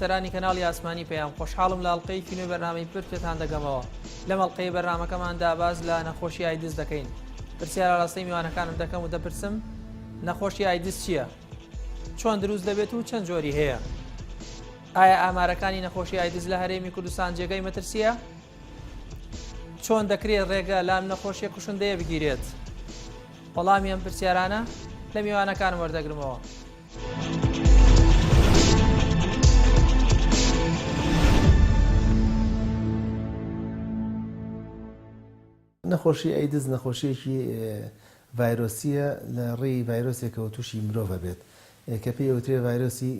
بیسەرانی کەناڵی ئاسمانی پەیام، خۆشحاڵم لە ئەڵقەیەکی نوێی بەرنامەی پرد پێتان دەگەمەوە. لەم ئەڵقەی بەرنامەکەماندا باس لە نەخۆشی ئایدز دەکەین. پرسیار ئاراستەی میوانەکانم دەکەم و دەپرسم نەخۆشی ئایدز چییە؟ چۆن دروست دەبێت و چەند جۆری هەیە؟ ئایا ئامارەکانی نەخۆشی ئایدز لە هەرێمی کوردستان جێگەی مەترسییە؟ چۆن دەکرێت ڕێگە لام نەخۆشیە کوشندەیە بگیرێت؟ وەڵامی ئەم پرسیارانە لە میوانەکانم وەردەگرمەوە. نەخۆشی ئەیدز نەخۆشییەکی ڤایرۆسییە لە ڕێی ڤایرۆسێکەوە تووشی مرۆڤ ئەبێت کە پێی ئەوترێ ڤایرۆسی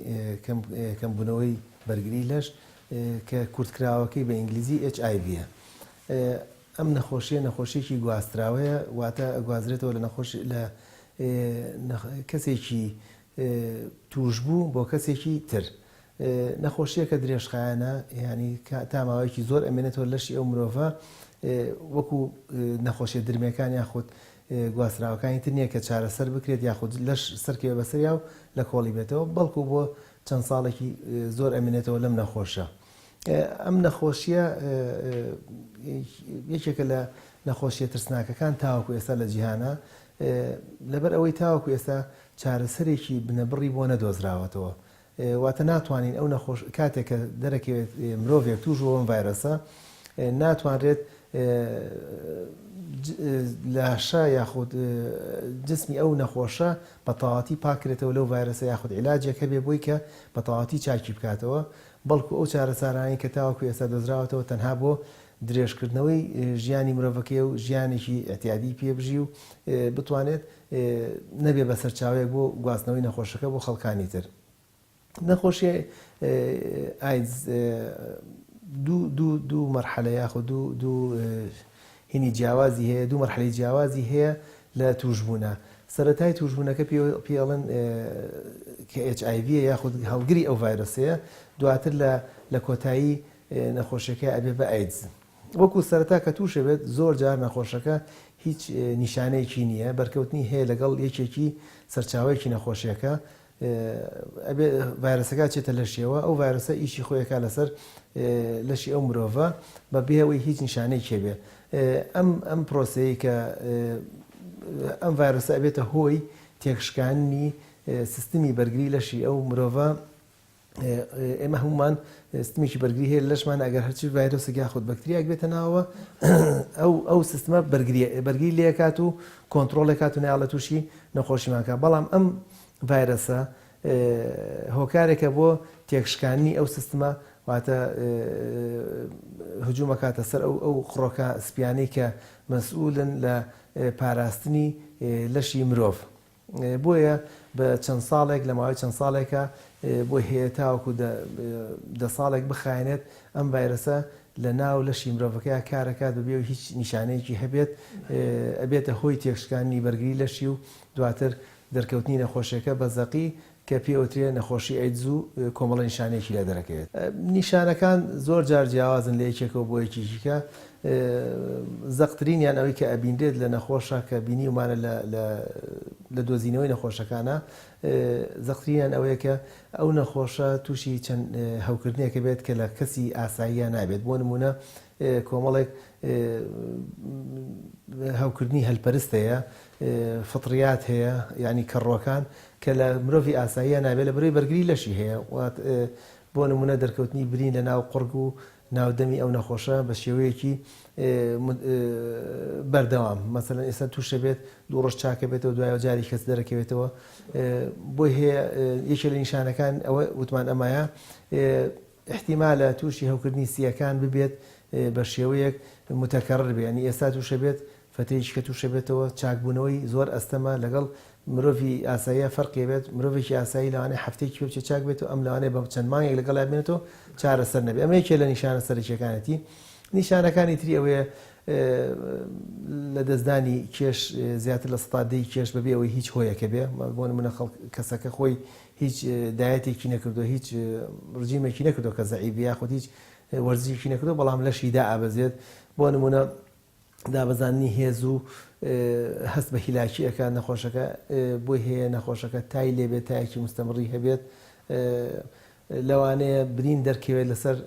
کەمبوونەوەی بەرگری لەش کە کورتکراوەکەی بە ئینگلیزی HIV یە. ئەم نەخۆشییە نەخۆشییەکی گواستراوەیە واتە ئەگوازرێتەوە لە نەخۆش لە کەسێکی تووشبوو بۆ کەسێکی تر. نەخۆشییەکە درێژخایەنە یانی تا ماوەیەکی زۆر ئەمێنێتەوە لەشی ئەو مرۆڤە وەکو نەخۆشیە درمێکان یاخود گواستراوەکانی تر نییە کە چارەسەر بکرێت یاخود لەش سەرکەوێ بەسەریا و لە کۆڵی بێتەوە بەڵکو بۆ چەند ساڵێکی زۆر ئەمێنێتەوە لەم نەخۆشە. ئەم نەخۆشیە یەکێکە لە نەخۆشیە ترسناکەکان تاوەکو ئێستا لە جیهانە لەبەر ئەوەی تاوەکو ئێستا چارەسەرێکی بنەبڕی بۆ نەدۆزراوەتەوە واتە ناتوانین ئەو نەخۆش کاتێک کە دەرەکەوێت مرۆڤێک توش بووە بەم ڤایرۆسە ناتوانرێت لاشە یاخود جسمی ئەو نەخۆشە بە تەواتی پاکرێتەوە لەو ڤایرۆسە یاخود عیلاجێک هەبێ بۆی کە بە تەواتی چاکی بکاتەوە بەڵکو ئەو چارەسارانەی کە تاوەکو ئێستا دۆزراوەتەوە تەنها بۆ درێژکردنەوەی ژیانی مرۆڤەکەیە و ژیانێکی ئیعتیادی پێ بژی و بتوانێت نەبێ بە سەرچاوەیەک بۆ گواستنەوەی نەخۆشەکە بۆ خەڵکانی تر. نەخۆشی ئایدز دوو دوو دوو مەرحەلە یاخود دوو دوو هینی جیاوازی هەیە دوو مەرحەلەی جیاوازی هەیە لە تووشبوونە سەرەتای تووشبوونەکە پێڵن کە HIV یاخود هەڵگری ئەو ڤایرۆسەیە دواتر لە لە کۆتایی نەخۆشیەکە ئەبێ بە ئایدز وەکو سەرەتا کە تووشە بێت زۆر جار نەخۆشەکە هیچ نیشانەیەکی نییە بەرکەوتنی هەیە لەگەڵ یەکێکی سەرچاوەیەکی نەخۆشیەکە ئەبێ ڤایرەسەکە چێتە لەشیەوە ئەو ڤایرەسە ئیشی خۆی ئەکا لەسەر لەشی ئەو مرۆڤە بە بێ ئەوەی هیچ نیشانەیەکی هەبێ ئەم ئەم پرۆسەیە کە ئەم ڤایرەسە ئەبێتە هۆی تێکشکاندنی سیستمی بەرگری لەشی ئەو مرۆڤە ئێمە هەمومان سیستمێکی بەرگری هەیە لەشمان ئەگەر هەرچی ڤایرۆسێک یاخود بەکتریاک بێتە ناوە ئەو ئەو سیستمە بەرگری بەرگری لێکات و کۆنترۆڵێکات و نایەڵێ تووشی نەخۆشیمان کا بەڵام ئەم ڤایرەسە هۆکارێکە بۆ تێکشکاندنی ئەو سیستمە واتە هجوومەکاتە سەر ئەو ئەو خڕۆکە سپیانەی کە مەسئولن لە پاراستنی لەشی مرۆڤ بۆیە بە چەند ساڵێک لە ماوەی چەند ساڵێکە بۆی هەیە تاوەکو دە ساڵێک بخایەنێت ئەم ڤایرەسە لە ناو لەشی مرۆڤەکەیا کارەکات بەبێ ئەوەی هیچ نیشانەیەکی هەبێت ئەبێتە هۆی تێکشکاندنی بەرگری لەشی و دواتر دەرکەوتنی نەخۆشیەکە بە زەقی کە پێی ئەوترێ نەخۆشی ئەیدز و کۆمەڵە نیشانەیەکی لێ دەرەکەوێت. نیشانەکان زۆر جار جیاوازن لە یەکێکەوە بۆ یەکێکی کە زەقترینیان ئەوەی کە ئەبینرێت لە نەخۆشە کە بینیومانە لە لە لە دۆزینەوەی نەخۆشەکانە زەقترینیان ئەوەیە کە ئەو نەخۆشە تووشی چەند هەوکردنێکە بێت کە لە کەسی ئاساییە نابێت بۆ نمونە کۆمەڵێک هەوکردنی هەلپەرست هەیە فطریات هەیە یعنی کەڕوەکان کە لە مرۆڤی ئاساییە نابێت لە بەرەی بەرگری لەشی هەیە بۆ نمونە دەرکەوتنی برین لە ناو قوڕگ و ناو دەمی ئەو نەخۆشە بە شێوەیەکی بەردەوام مەسەلەن ئێستا تووشە بێت دوو ڕۆژ چاکە بێتەوە دوایەوە جاری کەس دەرەکەوێتەوە بۆی هەیە یەکێ لە نیشانەکان ئەوە وتمان ئەمایە احتیمالە تووشی هەوکردنی سییەکان ببێت بە شێوەیەک متکرر بێ ینی ئێستا تووشە بێت فەترەیەکی کە تووشە بێتەوە چاکبوونەوەی زۆر ئەستەمە لەگەڵ مرۆڤی ئاساییا فەرقی بێت مرۆڤێکی ئاسایی لەوانەیە هەفتەیەکی پێ بچێت چاک بێتەوە ئەم لەوانەیە بە چەند مانگێک لەگەڵیا بمێنێتەوە چارەسەر نەبێت ئەمە یەکێ لە نیشانە سەرەکیەکانێتی نیشانەکانی تری ئەوەیە لەدەستدانی کێش زیاتر لە سەتا دەی کێش بەبێ ئەوەی هیچ هۆیەکە بێ بۆ نمونە خەڵک کەسەکە خۆی هیچ دایەتێکی نەکردو هیچ ڕجیمێکی نەکردو کە زەعیف یاخود هیچ وەرزشێکی نەکردو بەڵام لەشی دائەبەزێت بۆ نمونە دابەزاندنی هێز و هەست بە هیلاکی ئەکات نەخۆشەکە، بۆی هەیە نەخۆشەکە تای لێبێت، تایەکی مستەمڕی هەبێت. لەوانەیە برین دەرکەوێت لەسەر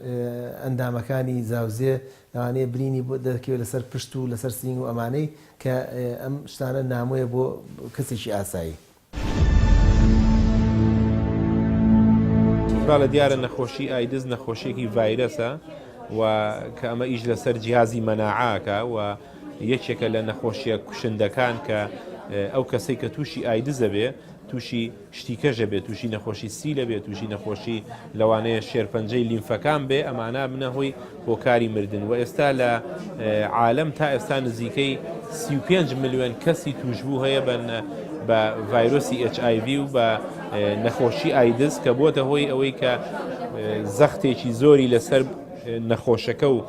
ئەندامەکانی زاوزێ، لەوانەیە برینی بۆ دەرکەوێت لەسەر پشت و لەسەر سینگ و ئەمانەی کە ئەم شتانە نامۆیە بۆ کەسێکی ئاسایی. بەڵێ دیارە نەخۆشی ئایدز نەخۆشیەکی ڤایرەسە و کە ئەمە ئیش لەسەر جیهازی مەناعاکە و یەکێکە لە نەخۆشیە کوشندەکان کە ئەو کەسەی کە تووشی ئایدزە بێ تووشی شتی کەش ئەبێ تووشی نەخۆشی سیل ئەبێ تووشی نەخۆشی لەوانەیە شێرپەنجەی لیمفەکان بێ ئەمانە بنە هۆی هۆکاری مردن و ئێستا لە عالەم تا ئێستا نزیکەی 35 ملیۆن کەسی توشبوو هەیە بن بە ڤایرۆسی HIV و بە نەخۆشی ئایدز کە بۆتە هۆی ئەوەی کە زەختێکی زۆری لەسەر نەخۆشەکە و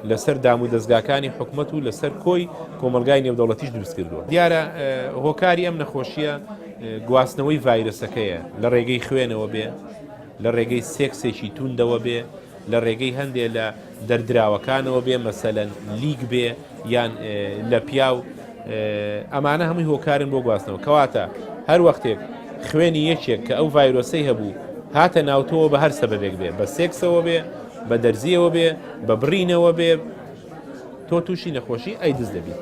لەسەر دام و دەزگاکانی حکومەت و لەسەر کۆی کۆمەلگای نێودەوڵەتیش دروست کردووە دیارە هۆکاری ئەم نەخۆشیە گواستنەوەی ڤایرەسەکەیە لە ڕێگەی خوێنەوە بێ، لە ڕێگەی سێکسێکی توندەوە بێ، لە ڕێگەی هەندێ لە دەردراوەکانەوە بێ مەسەلەن لیک بێ یان لە پیاو ئەمانە هەمووی هۆکارن بۆ گواستنەوە کەواتە هەر وەختێک خوێنی یەکێک کە ئەو ڤایرۆسەی هەبوو هاتە ناوتۆوە بە هەر سەبەبێک بێ بە سێکسەوە بێ بە دەرزیەوە بێ بە بڕینەوە بێ تۆ تووشی نەخۆشی ئەیدز دەبیت.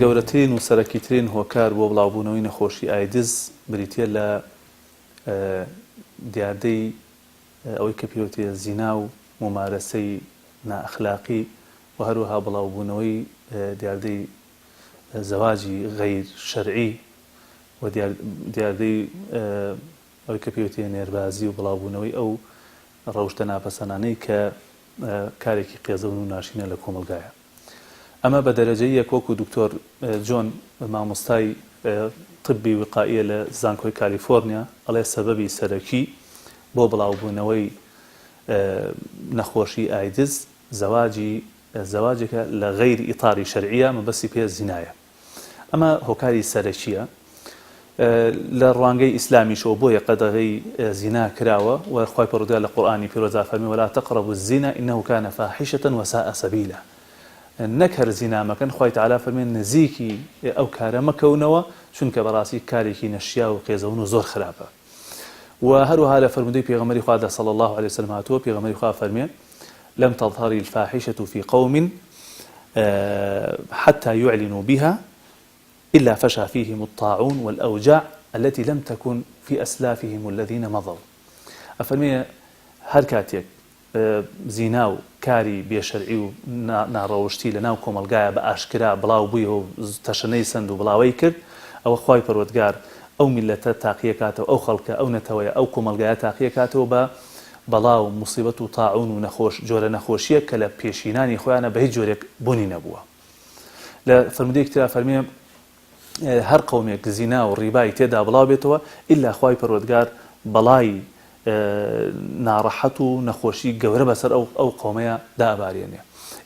گەورەترین و سەرەکیترین هۆکار بۆ بڵاوبوونەوەی نەخۆشی ئایدز بریتییە لە دیاردەی ئەوەی کە پێوترێ زینا و مومارەسەی نائەخلاقی و هەروەها بڵاوبوونەوەی دیاردەی زەواجی غەیر شەرعی و دیاردەی ئەوەی کە پێوترێ نێربازی و بڵاوبوونەوەی ئەو ڕەوشتە ناپەسەنانەی کە کارێکی قێزەون و ناشرینە لە کۆمەڵگایە. ئەمە بە دەرەجەی یەک وەکو دکتۆر جۆن مامۆستای طبی وقائیە لە زانکۆی کالیفۆرنیا ئەڵێ سەبەبی سەرەکی بۆ بڵاوبوونەوەی نەخۆشی ئایدز زەواجی زەواجێکە لە غەیر ئیتاری شەرعیە مەبەستی پێ زینایە. ئەمە هۆکاری سەرەکییە. لە ڕوانگەی ئیسلامیشەوە بۆیە قەدەغەی زینا کراوە و خوای پەروەردگار لە قورئانی پیرۆزدا فەرمی ولا تقربوا الزنا انه کان فاحشە وساء سبیلا نەک هەر زینا مەکەن خوای تەعالا فەرمی نزیکی ئەو کارە مەکەونەوە چونکە بەڕاستی کارێکی نەشیاو و قێزەون و زۆر خراپە و هەروەها لە فەرموودەی پێغەمبەری خوادا صلی اللە علیه وسلم هاتووە پێغەمبەری خوا فەرمێ لم تظهر الفاحشة في قوم حتى يعلنوا بها إلا فشى فيهم الطاعون والأوجاع التي لم تكن في أسلافهم الذين مضوا ئەفەرمێ هەر کاتێک زینا و کاری بێ شەرعی و ناڕەوشتی لە ناو کۆمەڵگایا بە ئاشکرا بڵاو بوویەوە و تەشەنەی سەند و بڵاوەی کرد ئەوە خوای پەروەردگار ئەو میللەتە تاقیەکاتەوە ئەو خەڵکە ئەو نەتەوەیە ئەو کۆمەڵگایە تاقیەکاتەوە بە بەڵا و موسیبەت و تاعون و نەخۆش جۆرە نەخۆشیەک کە لە پێشینانی خۆیانە بە هیچ جۆرێک بونی نەبووە لە فەرموودەیەکی ترا فەرمێ هەر قەومێک زینا و ڕیبای تێدا بڵاو بێتەوە ئیلا خوای پەروەردگار بەڵای ناڕەحەت و نەخۆشی گەورە بەسەر ئەو ئەو قەومەیا دائەبارێنێ.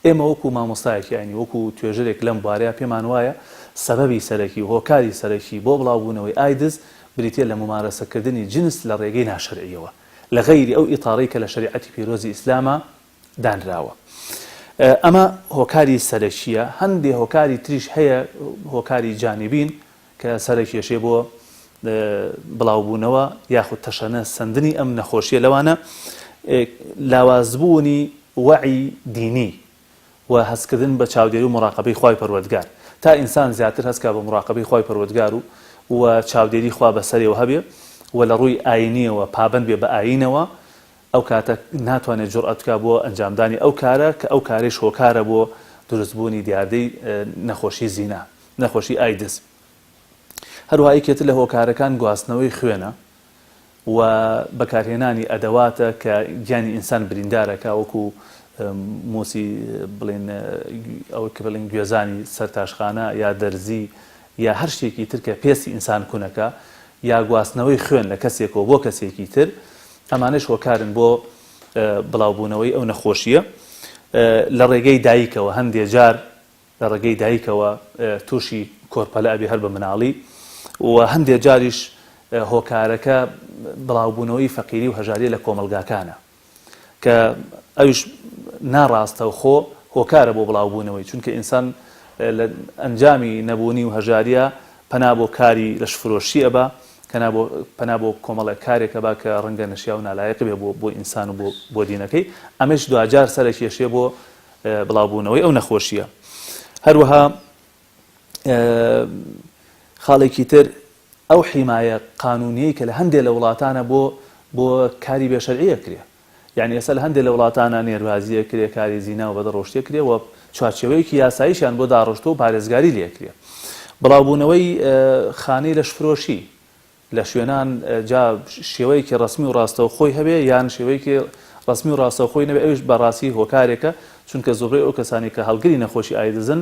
ئێمە وەکو مامۆستایەکی ئاینی وەکو توێژەرێک لەم بوارەیا پێمان وایە سەبەبی سەرەکی و هۆکاری سەرەکی بۆ بڵاوبوونەوەی ئایدز بریتیە لە مومارەسەکردنی جنس لە ڕێگەی ناشەرعیەوە لە غەیری ئەو ئیتاڕەی کە لە شەریعەتی پیرۆزی ئیسلاما دانراوە. ئەمە هۆکاری سەرەکییە، هەندێ هۆکاری تریش هەیە هۆکاری جانبین کە سەرەکێشێ بۆ بڵاوبوونەوە یاخود تەشەنە سەندنی ئەم نەخۆشیە لەوانە لاوازبوونی وەعی دینی و هەستکردن بە چاودێری و مراقەبەی خوای پەروەردگار تا ئینسان زیاتر هەستکا بە مراقەبەی خوای پەروەردگار و و چاودێری خوا بەسەرێوە هەبێ و لە ڕووی ئاینیەوە پابەند بێ بە ئاینەوە ئەو کاتە ناتوانێت جورئەت بکات بۆ ئەنجامدانی ئەو کارە کە ئەو کارەیش هۆکارە بۆ دروستبوونی دیاردەی نەخۆشی زینا، نەخۆشی ئایدز. هەروەها یەکێ تر لە هۆکارەکان گواستنەوەی خوێنە و بەکارهێنانی ئەدەواتە کە گیانی ئینسان بریندارەکا وەکو موسی بڵێن ئەوەی کە بڵێن گوێزانی سەرتاشخانە یا دەرزی یا هەر شتێکی تر کە پێستی ئینسان کونەکە یا گواستنەوەی خوێن لە کەسێکەوە بۆ کەسێکی تر ئەمانەش هۆکارن بۆ بڵاوبوونەوەی ئەو نەخۆشییە لە ڕێگەی دایکەوە، هەندێ جار لە ڕێگەی دایکەوە تووشی کۆرپەلە ئەبێ هەر بە مناڵی و هەندێ جاریش هۆکارەکە بڵاوبوونەوەی فەقیری و هەژاریە لە کۆمەڵگاکانە کە ئەویش ناڕاستەوخۆ هۆکارە بۆ بڵاوبوونەوەی چونکە ئینسان لە ئەنجامی نەبوونی و هەژاریە پەنا بۆ کاری لەشفرۆشی ئەبا. کە نا بۆ پەنا بۆ کۆمەڵێک کارێک ئەبا کە ڕەنگە نەشیاو و نالایق بێ بۆ بۆ ئینسان و بۆ بۆ دینەکەی ئەمەیش دواجار سەرەکێشێ بۆ بڵاوبوونەوەی ئەو نەخۆشییە. هەروەها خاڵێکی تر ئەو حیمایە قانوونیەی کە لە هەندێ لە وڵاتانە بۆ بۆ کاری بێ شەرعی ئەکرێ یانی ئێستا لە هەندێ لە وڵاتانە نێربازی ئەکرێ کاری زینا و بەدڕەوشتی ئەکرێ و چوارچێوەیەکی یاساییشیان بۆ داڕشتووە و پارێزگاری لێ ئەکرێ. بڵاوبوونەوەی خانەی لەشفرۆشی لە شوێنان جا شێوەیەکی ڕەسمی و ڕاستەوخۆی هەبێ یان شێوەیەکی ڕەسمی و ڕاستەوخۆی نەبێ ئەویش بەڕاستی هۆکارێکە چونکە زۆربەی ئەو کەسانەی کە هەڵگری نەخۆشی ئایدزن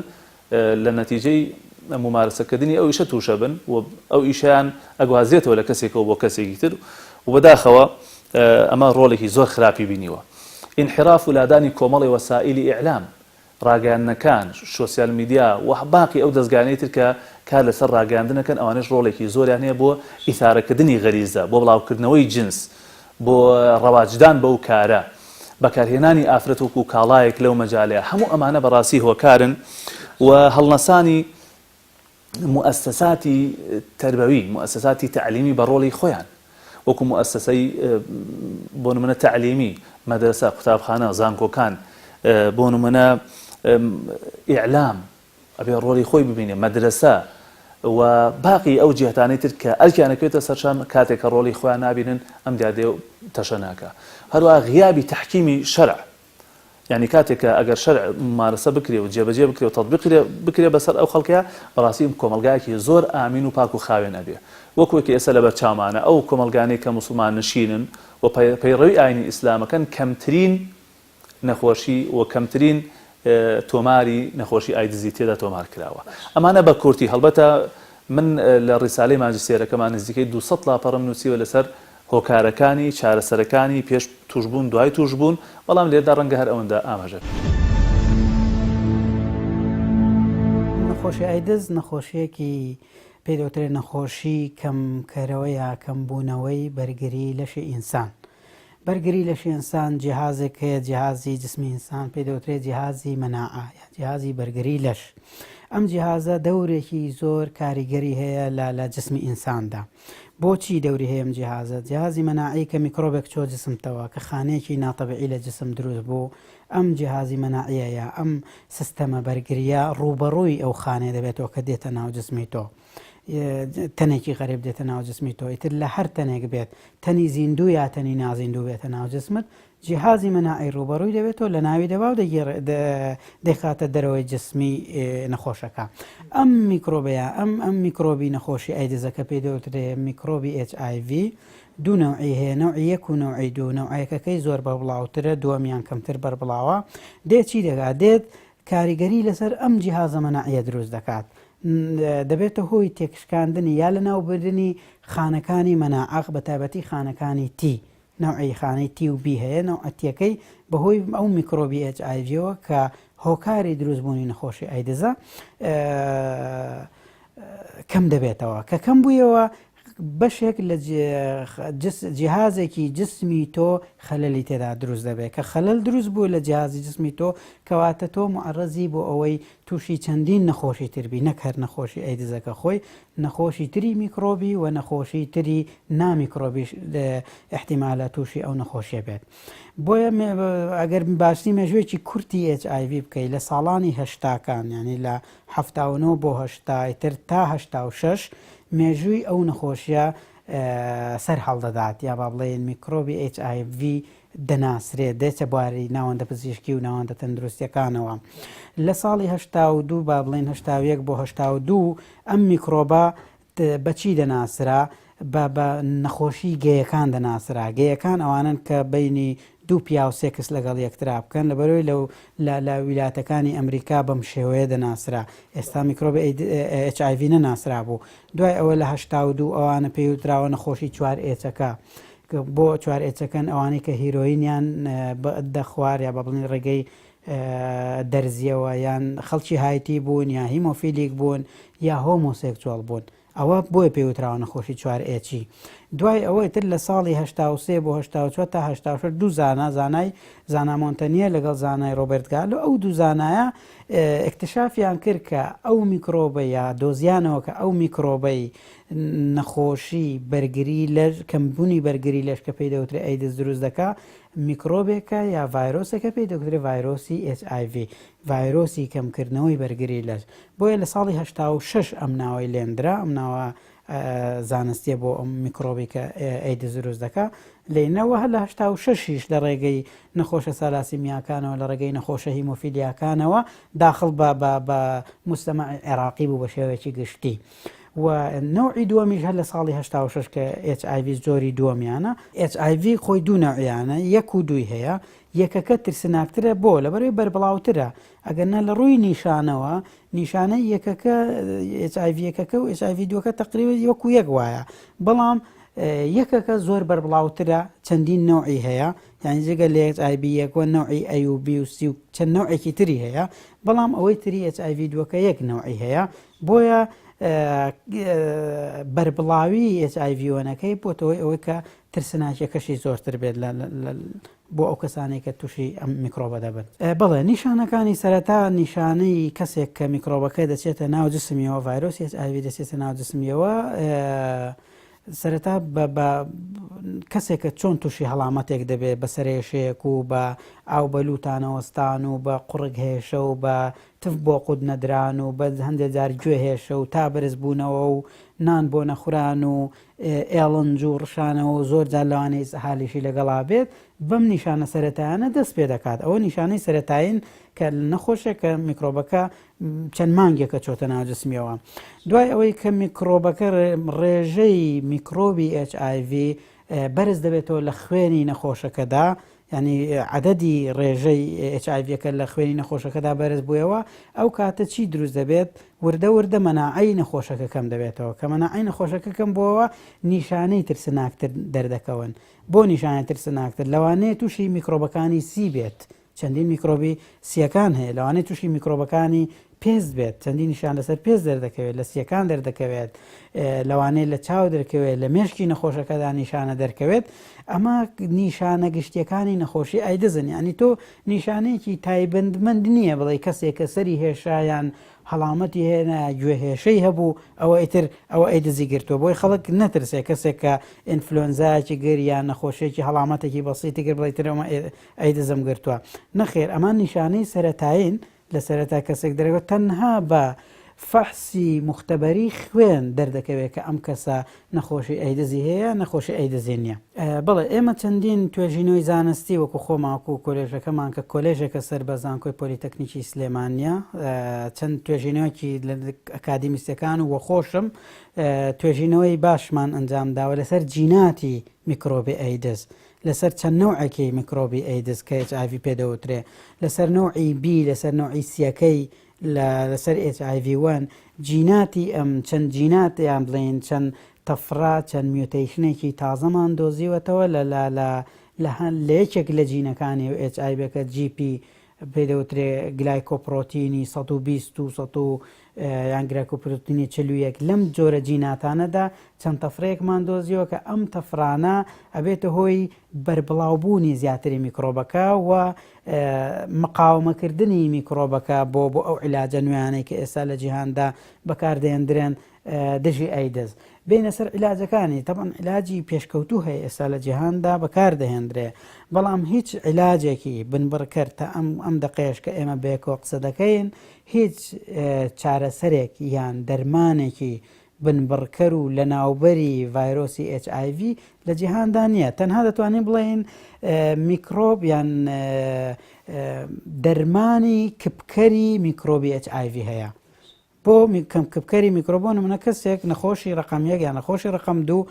لە نەتیجەی مومارەسەکردنی ئەو ئیشە تووشەبن و ئەو ئیشەیان ئەگوازرێتەوە لە کەسێکەوە بۆ کەسێکی تر و بەداخەوە ئەمە ڕۆڵێکی زۆر خراپی بینیوە. ئینحراف و لادانی کۆمەڵی وەسائیلی ئیعلام، ڕاگەیاندنەکان، شۆسیال میدیا و باقی ئەو دەزگایانەی تر کە کار لەسەر ڕاگەیاندن ئەکەن ئەوانەش ڕۆڵێکی زۆریان هەیە بۆ ئیسارەکردنی غەریزە، بۆ بڵاوکردنەوەی جنس، بۆ ڕەواجدان بەو کارە، بەکارهێنانی ئافرەت وەکو کاڵایەک لەو مەجالەیا، هەموو ئەمانە بەڕاستی هۆکارن و هەڵنەسانی موئەسەساتی تەربەوی، موئەسەساتی تەعلیمی بە ڕۆڵی خۆیان، وەکو موئەسەسەی بۆ نمونە تەعلیمی، مەدرەسە، قوتابخانە، زانکۆکان، بۆ نمونە ئیعلام، ئەبێ ڕۆڵی خۆی ببینێ، مەدرەسە و باقی ئەو جیهتانەی تر کە ئەرکیان ئەکەوێتە سەرشان کاتێک کە ڕۆڵی خۆیان نابینن ئەم دیاردەیە تەشەنە ئەکا. هەروەها غیابی تەحکیمی شەرع یانی کاتێک کە ئەگەر شەرع مومارەسە بکرێ و جێبەجێ بکرێ و تەتبیق بکرێ بەسەر ئەو خەڵکەیا بەڕاستی کۆمەڵگایەکی زۆر ئامین و پاک و خاوێن ئەبێ. وەکو کە ئێستا لەبەر چاومانە ئەو کۆمەڵگانەی کە موسڵمان نشینن و پەیڕەوی ئاینی ئیسلامەکەن کەمترین نەخۆشی و کەمترین تۆماری نەخۆشی ئایدزی تێدا تۆمار کراوە. ئەمانە بە کورتی، هەڵبەتە من لە ڕیسالەی ماجستێرەکەما نزیکەی 200 لاپەڕەم نووسیوە لەسەر هۆکارەکانی، چارەسەرەکانی، پێش تووشبوون، دوای تووشبوون، بەڵام لێرەدا ڕەنگە هەر ئەوەندە ئاماژە پێ. نەخۆشی ئایدز نەخۆشییەکی پێی دەوترێت نەخۆشی کەمکەرەوە یا کەمبوونەوەی بەرگری لەشی ئینسان. بەرگری لەشی ئینسان جیهازێک هەیە جیهازی جسمی ئینسان پێی دەوترێت جیهازی مەناعە یا جیهازی بەرگری لەش ئەم جیهازە دەورێکی زۆر کاریگەری هەیە لە لە جسمی ئینساندا بۆچی دەوری هەیە ئەم جیهازە جیهازی مەناعی کە میکرۆبێک چۆ جسمتەوە کە خانەیەکی ناتەبیعی لە جسم دروست بوو ئەم جیهازی مەناعیە یا ئەم سیستەمە بەرگریە ڕووبەڕووی ئەو خانەیە دەبێتەوە کە دێتە ناو جسمی تۆ تەنێکی غەریب دێتە ناو جسمی تۆ ئیتر لە هەر تەنێک بێت تەنی زیندوو یا تەنی نازیندوو بێتە ناو جسمت جیهازی مەناعی ڕووبەڕووی دەبێتەوە لە ناوی دەبا و دەیخاتە دەرەوەی جسمی نەخۆشەکە ئەم میکرۆبەیە ئەم ئەم میکرۆبی نەخۆشی ئایدزەکە پێی دەوترێ میکرۆبی HIV دوو نەوعی هەیە نەوعی یەک و نەوعی دوو نەوعەکەکەی زۆر بەربڵاوترە دووەمیان کەمتر بەربڵاوە دێت چی دەکات دێت کاریگەری لەسەر ئەم جیهازە مەناعیە دروست دەکات دەبێتە هۆی تێکشکاندنی یا لەناوبردنی خانەکانی مەناعەق بە تایبەتی خانەکانی T نەوعی خانەی T و B هەیە نەوعە T یەکەی بەهۆی ئەو میکرۆبی HIV یەوە کە هۆکاری دروستبوونی نەخۆشی ئایدزە کەم دەبێتەوە کە کەم بوویەوە بەشێک لە جیهازێکی جسمی تۆ خەلەلی تێدا دروست دەبێت کە خەلەل دروست بوو لە جیهازی جسمی تۆ کەواتە تۆ معرەزی بۆ ئەوەی تووشی چەندین نەخۆشی تربی نەک هەر نەخۆشی ئەیدزەکە خۆی نەخۆشی تری میکرۆبی و نەخۆشی تری نامیکرۆبیش احتیمالە تووشی ئەو نەخۆشیە بێت بۆیە ئەگەر باسی مێژوێکی کورتی HIV بکەی لە ساڵانی هەشتاکان یعنی لە 79 بۆ هەشتا تر تا 86 مێژووی ئەو نەخۆشیە سەر هەڵدەدات یا با بڵێین میکرۆبی HIV دەناسرێت دێتە بواری ناوەندە پزیشکی و ناوەندە تەندروستیەکانەوە لە ساڵی 82 با بڵێن 81 بۆ 82 ئەم میکرۆبە بەچی دەناسرا بە بە نەخۆشی گەیەکان دەناسرا گەیەکان ئەوانن کە بینی دوو پیاو سێکس لەگەڵ یەکترا بکەن لەبەرەوەی لەو لە لە ویلاتەکانی ئەمریکا بەم شێوەیە دەناسرا ئێستا میکرۆبی HIV نەناسرابوو دوای ئەوە لە 82 ئەوانە پێی وتراوە نەخۆشی چوار H ەکە بۆ چوار H ەکەن ئەوانەی کە هیرۆینیان دەخوار یا بە بڵین ڕێگەی دەرزیەوە یان خەڵکی هایتی بوون یا هیمۆفیلیک بوون یا هۆمۆسێکچوەڵ بوون. ئەوە بۆیە پێی وتراوە نەخۆشی چوار ئێچی. دوای ئەوە ئیتر لە ساڵی 83 بۆ 84 تا 86 دوو زانا، زانای زانا مۆنتەنیە لەگەڵ زانای ڕۆبێرت گالۆ، ئەو دوو زانایە ئیکتشافیان کرد کە ئەو میکرۆبە یا دۆزیانەوە کە ئەو میکرۆبەی نەخۆشی بەرگری لەش، کەمبوونی بەرگری لەش کە پێی دەوترێ ئەیدز دروست دەکا، میکرۆبێکە یا ڤایرۆسێکە پێی دەگوترێ ڤایرۆسی HIV، ڤایرۆسی کەمکردنەوەی بەرگری لەش. بۆیە لە ساڵی 86 ئەم ناوەی لێندرا، ئەم ناوە زانستیە بۆ ئەم میکرۆبی کە ئەیدز دروست دەکا لێنەوە هەر لە 86 یش لە ڕێگەی نەخۆشە سالاسیمیاکانەوە لە ڕێگەی نەخۆشە هیمۆفیلیاکانەوە داخڵ بە بە بە موجتەمەعی عێراقی بوو بە شێوەیەکی گشتی. و نەوعی دووەمیش هەر لە ساڵی 86 کە HIV جۆری دووەمیانە. HIV خۆی دوو نەوعیانە یەک و دووی هەیە یەکەکە ترسناکترە بۆ لەبەرەوەی بەربڵاوترە ئەگەر نا لە ڕووی نیشانەوە نیشانەی یەکەکە HIV یەکەکە و HIV دووەکە تقریبا وەکو یەک وایە بەڵام یەکەکە زۆر بەربڵاوترە چەندین نەوعی هەیە یعنی جگە لە HIV یەکوە نەوعی A و B و C و چەند نەوعێکی تری هەیە بەڵام ئەوەی تری HIV دووەکە یەک نەوعی هەیە بۆیە بەربڵاوی HIV وەنەکەی بۆتەوەی ئەوەی کە ترسناکیەکەشی زۆرتر بێت لە بۆ ئەو کەسانەی کە تووشی ئەم میکرۆبە دەبن. بەڵێ نیشانەکانی سەرەتا نیشانەی کەسێک کە میکرۆبەکە دەچێتە ناو جسمیەوە ڤایرۆسی HIV دەچێتە ناو جسمیەوە سەرەتا بە کەسێکە چۆن تووشی هەڵامەتێک دەبێت بە سەرێشەیەک و بە ئاو بە لوتانەوەستان و بە قوڕگ هێشە و بە تف بۆ قوت نەدران و بە هەندێک جار گوێ هێشە و تا بەرز بوونەوە و نان بۆ نەخوران و ئێڵنج و ڕشانەوە و زۆر جار لەوانەیە ئیسهالیشی لەگەڵا بێت، بەم نیشانە سەرەتایانە دەست پێ دەکات، ئەوە نیشانەی سەرەتایین کە نەخۆشێک کە میکرۆبەکە چەند مانگێکە چۆتە ناو جسمیەوە. دوای ئەوەی کە میکرۆبەکە ڕێژەی میکرۆبی HIV بەرز دەبێتەوە لە خوێنی نەخۆشەکەدا، یانی عەدەدی ڕێژەی HIV ەکە لە خوێنی نەخۆشەکەدا بەرز بوویەوە، ئەو کاتە چی دروست دەبێت؟ وردە وردە مەناعەی نەخۆشەکە کەم دەبێتەوە، کە مەناعەی نەخۆشەکە کەم بووەوە نیشانەی ترسناکتر دەردەکەون. بۆ نیشانەی ترسناکتر؟ لەوانەیە تووشی میکرۆبەکانی سی بێت، چەندین میکرۆبی سییەکان هەیە، لەوانەیە تووشی میکرۆبەکانی پێست بێت، چەندین نیشان لەسەر پێست دەردەکەوێت، لە سییەکان دەردەکەوێت، لەوانەیە لە چاو دەرکەوێت، لە مێشکی نەخۆشەکەدا نیشانە دەرکەوێت، ئەمە نیشانە گشتیەکانی نەخۆشی ئایدزن، یعنی تۆ نیشانەیەکی تایبەتمەند نییە بڵێ کەسێک کە سەری هێشا یان هەڵامەتی هێنا گوێ هێشەی هەبوو ئەوە ئیتر ئەوە ئەیدزی گرتووە بۆی خەڵک نەترسێ کەسێک کە ئینفلۆنزایەکی گر یان نەخۆشیێکی هەڵامەتێکی بەسیتی گر بڵێ تر ئەمە ئەیدزم گرتووە نەخێر ئەمان نیشانەی سەرەتایین لە سەرەتا کەسێک دەرەوە تەنها بە فەحسی موختەبەری خوێن دەردەکەوێت کە ئەم کەسە نەخۆشی ئەیدزی هەیە نەخۆشی ئەیدزی نییە. بەڵێ ئێمە چەندین توێژینەوەی زانستی وەکو خۆمان وەکو کۆلێژەکەمان کە کۆلێژێکە سەر بە زانکۆی پۆلیتەکنیکی سلێمانیە چەند توێژینەوەکی لە ئەکادیمیستەکان و وەخۆشم توێژینەوەی باشمان ئەنجام داوە لەسەر جیناتی میکرۆبی ئەیدز لەسەر چەند نەوعێکی میکرۆبی ئەیدز کە HIV پێ دەوترێ لەسەر نەوعی B لەسەر نەوعی سیەکەی لە لەسەر HIV one جیناتی ئەم چەند جینات یان بڵێین چەند تەفرە چەند mutation ێکی تازەمان دۆزیوەتەوە لە لە لە لە لە یەکێک لە جینەکانی و HIV ەکە GP پێی دەوترێ گلایکۆپرۆتینی 120 و 100 و یان گلایکۆپرۆتینی 41 لەم جۆرە جیناتانەدا چەند تەفرەیەکمان دۆزیەوە کە ئەم تەفرانە ئەبێتە هۆی بەربڵاوبوونی زیاتری میکرۆبەکە و مقاومەکردنی میکرۆبەکە بۆ بۆ ئەو عیلاجە نوێیانەی کە ئێستا لە جیهاندا بەکاردێندرێن دژی ئەیدز. بێینە سەر عیلاجەکانی، تەبعەن عیلاجی پێشکەوتوو هەیە ئێستا لە جیهاندا بەکاردەهێندرێ، بەڵام هیچ عیلاجێکی بنبڕکەر تا ئەم ئەم دەقەیەش کە ئێمە بەیەکەوە قسە دەکەین هیچ چارەسەرێک یان دەرمانێکی بنبڕکەر و لەناوبەری ڤایرۆسی HIV لە جیهاندا نییە. تەنها دەتوانین بڵێین میکرۆب یان دەرمانی کپکەری میکرۆبی HIV هەیە. بۆ کەم کپکەری میکرۆب بۆ نمونە کەسێک نەخۆشی ڕقم یەک یان نەخۆشی ڕقم دوو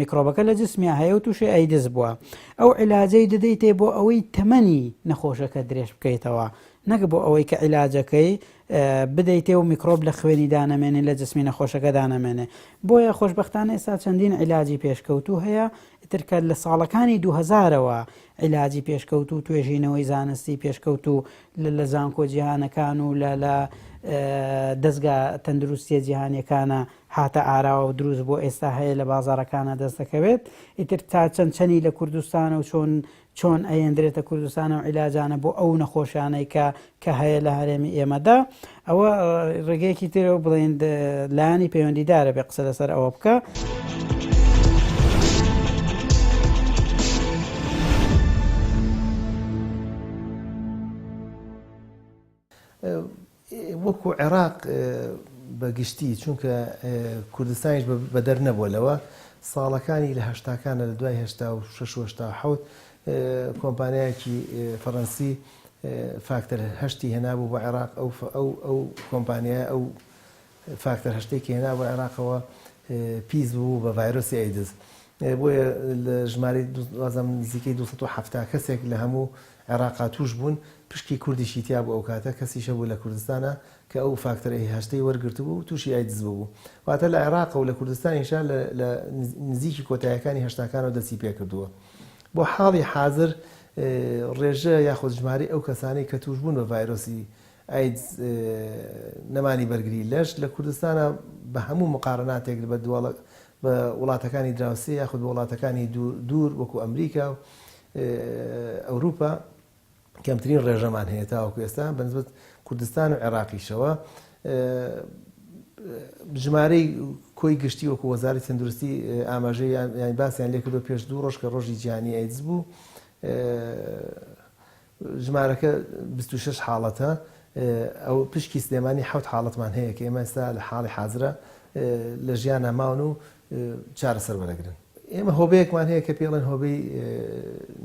میکرۆبەکە لە جسمیا هەیە و تووشی ئەیدز بووە ئەو عیلاجەی دەدەیتێ بۆ ئەوەی تەمەنی نەخۆشەکە درێژ بکەیتەوە نەک بۆ ئەوەی کە عیلاجەکەی بدەیتێ و میکرۆب لە خوێنی دانەمێنێ لە جسمی نەخۆشەکە دانەمێنێ بۆیە خۆشبەختانە ئێستا چەندین عیلاجی پێشکەوتوو هەیە ئیتر کە لە ساڵەکانی 2000ەوە عیلاجی پێشکەوتوو توێژینەوەی زانستی پێشکەوتوو لە لە زانکۆ جیهانەکان و لە لە دەزگا تەندروستیە جیهانیەکانە. هاتە ئاراوە و دروست بووە ئێستا هەیە لە بازاڕەکانا دەست دەکەوێت ئیتر تا چەند چەنی لە کوردستانە و چۆن چۆن ئەیەندرێتە کوردستان ئەو عیلاجانە بۆ ئەو نەخۆشیانەی کە کە هەیە لە هەرێمی ئێمەدا ئەوە ڕێگەیەکی ترە و بڵێن لایەنی پەیوەندیدارە بێ قسە لەسەر ئەوە بکە. وەکو عێراق بە گشتی چونکە کوردستانیش بەدەر نەبووە لەوە ساڵەکانی لە هەشتاکانە لە دوای 86 و 87 کۆمپانیایەکی فەڕەنسی فاکتەر هەشتی هێنابوو بۆ عێراق ئەو ئەو ئەو کۆمپانیای ئەو فاکتەر هەشتێکی هێنا بۆ عێراقەوە پیس بوو بە ڤایرۆسی ئەیدز بۆیە لە ژمارەی وازم نزیکەی 270 کەسێک لە هەموو عێراقا تووش بوون، پشکی کوردیشی تیا بوو ئەوکاتە، کەسیش هەبوو لە کوردستانا کە ئەو فاکتەر ئەی هەشتەی وەرگرتبوو و تووشی ئایدز ببوو. واتە لە عێراق و لە کوردستانیشا لە لە نزیکی کۆتایەکانی هەشتاکانەوە دەستی پێکردووە. بۆ حاڵی حازر ڕێژە یاخود ژمارەی ئەو کەسانەی کە تووش بوون بە ڤایرۆسی ئایدز نەمانی بەرگری لەش لە کوردستانا بە هەموو مقارناتێک بە دووەڵە بە وڵاتەکانی دراوسێ یاخود بە وڵاتەکانی دوور وەکو ئەمریکا و ئەوروپا کەمترین ڕێژەمان هەیە تاوەکو ئێستا بەنسبەت کوردستان و عێراقیشەوە ژمارەی کۆی گشتی وەکو وەزارەتی تەندروستی ئاماژەی یان باسیان لێکردو پێش دوو ڕۆژ کە ڕۆژی جیهانی ئەیدز بوو ژمارەکە 26 حاڵەتە ئەو پشکی سلێمانی حوت حاڵەتمان هەیە کە ئێمە ئێستا لە حاڵی حازرە لە ژیانە ماون و چارەسەر وەرەگرن. ئێمە هۆبەیەکمان هەیە کە پێی ئەڵێن هۆبەی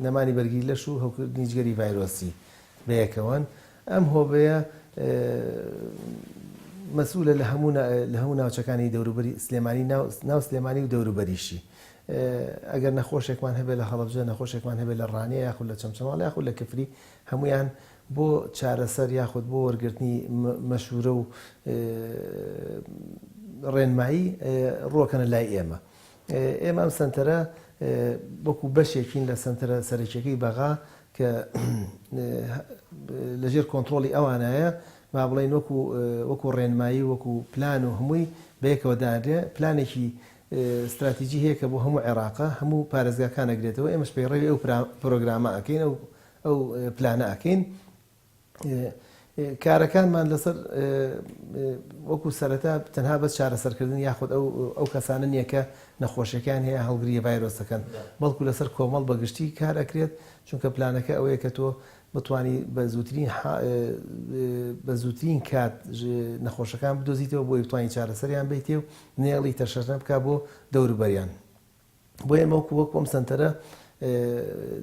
نەمانی بەرگری لەش و هەوکردنی جگەری ڤایرۆسی بەیەکەوەن. ئەم هۆبەیە مەسئولە لە هەموو لە هەموو ناوچەکانی دەوروبەری سلێمانی ناو سلێمانی و دەوروبەریشی. ئەگەر نەخۆشێکمان هەبێت لە هەڵەبجە، نەخۆشێکمان هەبێت لە ڕانیە یاخود لە چەمچەماڵ یاخود لە کفری هەموویان بۆ چارەسەر یاخود بۆ وەرگرتنی مەشورە و ڕێنمایی ڕووەکەنە لای ئێمە. ئێمە ئەم سەنتەرە وەکو بەشێکین لە سەنتەرە سەرەکیەکەی بەغا کە لەژێر کۆنترۆڵی ئەوانایە با بڵێین وەکو وەکو ڕێنمایی وەکو پلان و هەمووی بەیەکەوە دانرێ پلانێکی ستراتیجی هەیە کە بۆ هەموو عێراقە هەموو پارێزگاکان ئەگرێتەوە ئێمەش پەیڕەوی ئەو پرۆگرامە ئەکەین ئەو ئەو پلانە ئەکەین کارەکانمان لەسەر وەکو سەرەتا تەنها بەس چارەسەرکردن یاخود ئەو ئەو کەسانە نییە کە نەخۆشیەکان هەیە هەڵگری ڤایرۆسەکەن بەڵکو لەسەر کۆمەڵ بەگشتی کار ئەکرێت چونکە پلانەکە ئەوەیە کە تۆ بتانی بە زووترین بە زووترین کات نەخۆشەکان بدۆزیتەوە بۆی بتوانانی چارەسەریان بیتێ و نێڵی تەشەنە بک بۆ دەوروبەریان. بۆیە ئێمە وەکو وەکو ئەم سەنتەرە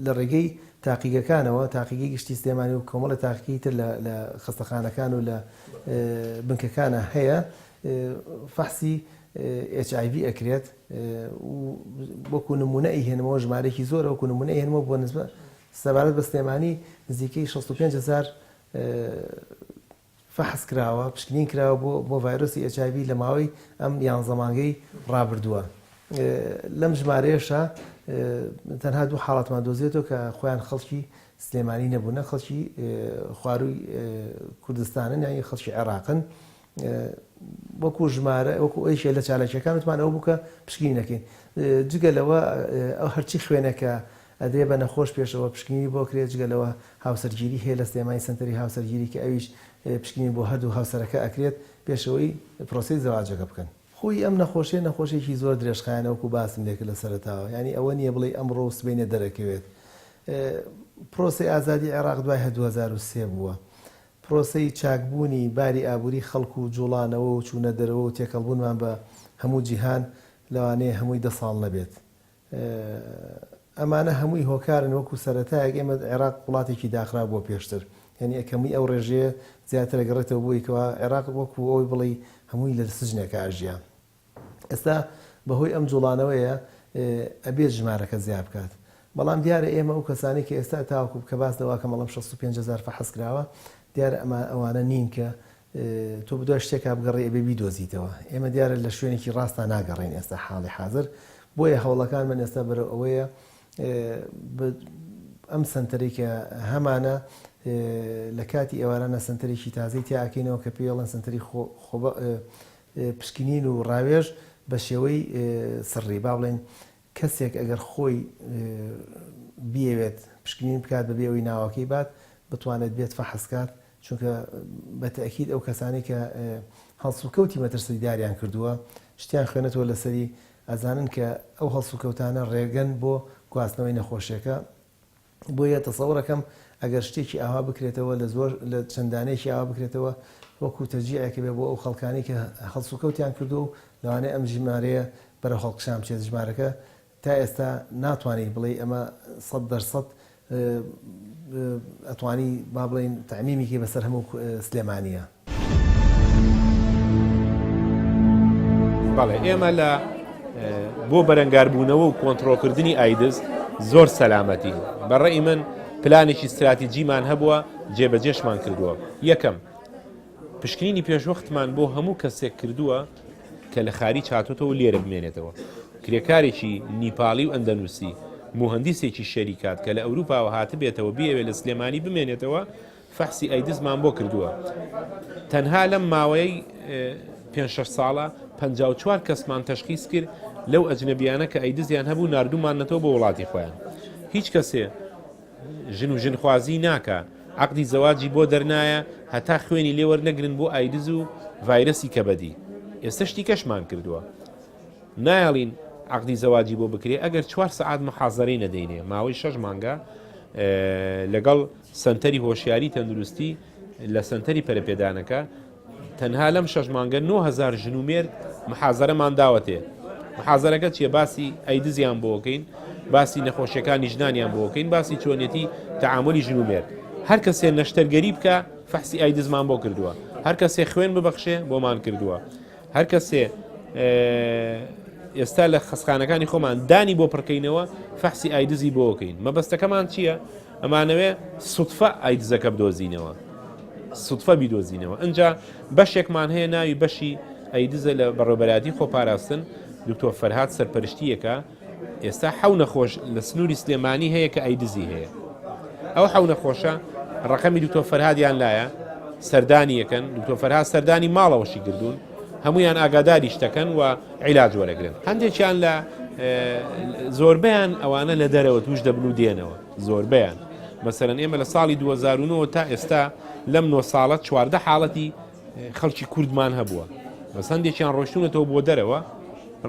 لە ڕێگەی تاقیگەکانەوە تاقیگەی گشتی سلێمانی و کۆمەڵی تاقیگەی تر لە خەستەخانەکان و لە بنکەکانە هەیە فەحسی HIV ئەکرێت وەکو نمونە ئەیهێنمەوە ژمارەیەکی زۆرە وەکو نمونە ئەیهێنمەوە بۆ نسبە سەبارەت بە سلێمانی نزیکەی 65 هزار فەحس کراوە، پشکنین کراوە بۆ بۆ ڤایرۆسی HIV لە ماوەی ئەم یانزە مانگەی ڕابردووە. لەم ژمارەیەشا تەنها دوو حاڵەتمان دۆزیەتەوە کە خۆیان خەڵکی سلێمانی نەبوونە، خەڵکی خوارووی کوردستانن یانی خەڵکی عێراقن. وەکو ژمارە وەکو ئەویشە لە چالاکیەکان وتمان ئەوە بوو کە پشکنین نەکەین. جگە لەوە ئەو هەرچی خوێنێکە ئەدرێ بە نەخۆش پێشەوە پشکنینی بۆ کرێ جگە لەوە هاوسەرگیری هەیە لە سلێمانی سەنتەری هاوسەرگیری کە ئەویش پشکنین بۆ هەردوو هاوسەرەکە ئەکرێت پێشەوەی پرۆسەی زەواجەکە بکەن. خۆی ئەم نەخۆشیە نەخۆشیەکی زۆر درێژخایەنە وەکو باسم لێکرد لە سەرەتاوە یانی ئەوە نیە بڵێی ئەمڕۆ و سبەینێ دەرەکەوێت پرۆسەی ئازادی عێراق دوای 2003 بووە پرۆسەی چاکبوونی باری ئابووری خەڵک و جوڵانەوە و چوونە دەرەوە و تێکەڵبوونمان بە هەموو جیهان لەوانەیە هەمووی دە ساڵ نەبێت ئەمانە هەمووی هۆکارن وەکو سەرەتایەک ئێمە عێراق وڵاتێکی داخراو بووە پێشتر یانی کەمی ئەو ڕێژەیە زیاتر ئەگەڕێتەوە بۆی کەوا عێراق وەکو ئەوەی بڵێی هەمووی لە سجنێکا ئەژیا ئێستا بەهۆی ئەم جوڵانەوەیە ئەبێت ژمارەکە زیاد بکات بەڵام دیارە ئێمە ئەو کەسانی کە ئێستا تاوەکو کە باس لەوە کەم ئەڵێم 65 هەزار فەحس کراوە دیارە ئەمە ئەوانە نین کە تۆ بەدوای شتێکا بگەڕێی ئەبێ بیدۆزیتەوە. ئێمە دیارە لە شوێنێکی ڕاستا ناگەڕێین ئێستا حاڵی حازر، بۆیە هەوڵەکانمان ئێستا بەرەو ئەوەیە ئەم سەنتەرەی کە هەمانە لە کاتی ئێوارانە سەنتەرێکی تازەی تیا ئەکەینەوە کە پێی ئەڵێن سەنتەری خۆ. پشکنین و ڕاوێژ بە شێوەی سڕی با بڵێین کەسێک ئەگەر خۆی بیەوێت پشکنین بکات بەبێ ئەوەی ناوەکەی بات بتوانێت بێت فەحس کات چونکە بە تەئکید ئەو کەسانەی کە هەڵسوکەوتی مەترسیداریان کردووە شتیان خوێنێتەوە لەسەری ئەزانن کە ئەو هەڵسوکەوتانە ڕێگەن بۆ گواستنەوەی نەخۆشیەکە بۆیە تەسەورەکەم ئەگەر شتێکی ئاوا بکرێتەوە لە زۆر لە چەند دانەیەکی ئاوا بکرێتەوە وەکو تەجیعێک بێ بۆ ئەو خەڵکانەی کە هەڵسوکەوتیان کردووە و لەوانەیە ئەم ژمارەیە بەرەو هەڵکشان بچێت ژمارەکە تا ئێستا ناتوانی بڵێی ئەمە 100% ئەتوانی با بڵێین تەعمیمی کەی بەسەر هەموو سلێمانییە. بەڵێ ئێمە لە بۆ بەرەنگاربوونەوە و کۆنتڕۆڵکردنی ئایدز زۆر سەلامەتین. بە ڕەئی من پلانێکی ستراتیجیمان هەبووە جێبەجێشمان کردووە. یەکەم، پشکنینی پێشوەختمان بۆ هەموو کەسێک کردووە کە لە خاریج هاتۆتەوە و لێرە بمێنێتەوە. کرێکارێکی نیپاڵی و ئەندەنوسی، موهەندیسێکی شەریکات کە لە ئەوروپاوە هاتبێتەوە بیەوێت لە سلێمانی بمێنێتەوە، فەحسی ئەیدزمان بۆ کردووە. تەنها لەم ماوەیەی پێنج شەش ساڵە 54 کەسمان تەشخیس کرد لەو ئەجنەبیانە کە ئەیدزیان هەبوو ناردووماننەتەوە بۆ وڵاتی خۆیان. هیچ کەسێ ژن و ژنخوازی ناکا، عەقدی زەواجی بۆ دەرنایە هەتا خوێنی لێ وەرنەگرن بۆ ئایدز و ڤایرەسی کەبەدی. ئێستە شتی کەشمان کردووە. نایەڵین عەقدی زەواجی بۆ بکرێ ئەگەر چوار سەعات محازەرەی نەدەینێ. ماوەی شەش مانگە لەگەڵ سەنتەری هۆشیاری تەندروستی لە سەنتەری پەرەپێدانەکە تەنها لەم شەش مانگە 9000 ژن و مێرد محازەرەمان داوەتێ. محازەرەکە چییە؟ باسی ئەیدزیان بۆکەین، باسی نەخۆشیەکانی ژنانیان بۆکەین، باسی چۆنیەتی تەعامولی ژن و مێرد. هەر کەسێ نەشتەرگەری بکە فەحسی ئایدزمان بۆ کردووە، هەر کەسێ خوێن ببەخشێ بۆمان کردووە، هەر کەسێ ئێستا لە خەسخانەکانی خۆمان دانی بۆ پڕکەینەوە فەحسی ئایدزی بۆکەین. مەبەستەکەمان چییە؟ ئەمانەوێ سوتفە ئایدزەکە بدۆزینەوە، سوتفە بیدۆزینەوە. ئینجا بەشێکمان هەیە ناوی بەشی ئەیدزە لە بەڕێوەبەرایەتی خۆپاراستن، دکتۆر فەرهاد سەرپەرشتییەکە. ئێستا حەو نەخۆش لە سنووری سلێمانی هەیە کە ئەیدزی هەیە. ئەو حەو نەخۆشە ڕەقەمی دکتۆر فەرهادیان لایە، سەردانی یەکەن، دکتۆر فەرهاد سەردانی ماڵەوەشی کردوون، هەمویان ئاگاداری شتەکەن و عیلاج وەرەگرن. هەندێکیان لە زۆربەیان ئەوانە لە دەرەوە توش دەبن و دێنەوە، زۆربەیان. مەسەلەن ئێمە لە ساڵی 2009 تا ئێستا لەم نۆ ساڵە 14 حاڵەتی خەڵکی کوردمان هەبووە، بەس هەندێکیان ڕۆشتونەتەوە بۆ دەرەوە،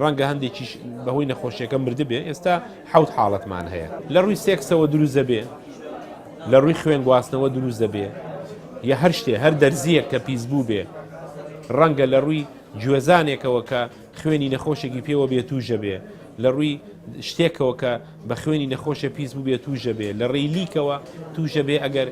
ڕەنگە هەندێکیش بەهۆی نەخۆشیەکە مردبێ. ئێستا حەوت حاڵەتمان هەیە. لە ڕووی سێکسەوە دروست دەبێ، لە ڕووی خوێن گواستنەوە دروست دەبێ، یا هەر شتێ، هەر دەرزییەک کە پیس بوو بێ، ڕەنگە لە ڕووی گوێزانێکەوە کە خوێنی نەخۆشێکی پێوە بێ تووژە بێ، لە ڕووی شتێکەوە کە بە خوێنی نەخۆشێ پیس بوو بێ تووژە بێ، لە ڕێی لیکەوە تووژە بێ ئەگەر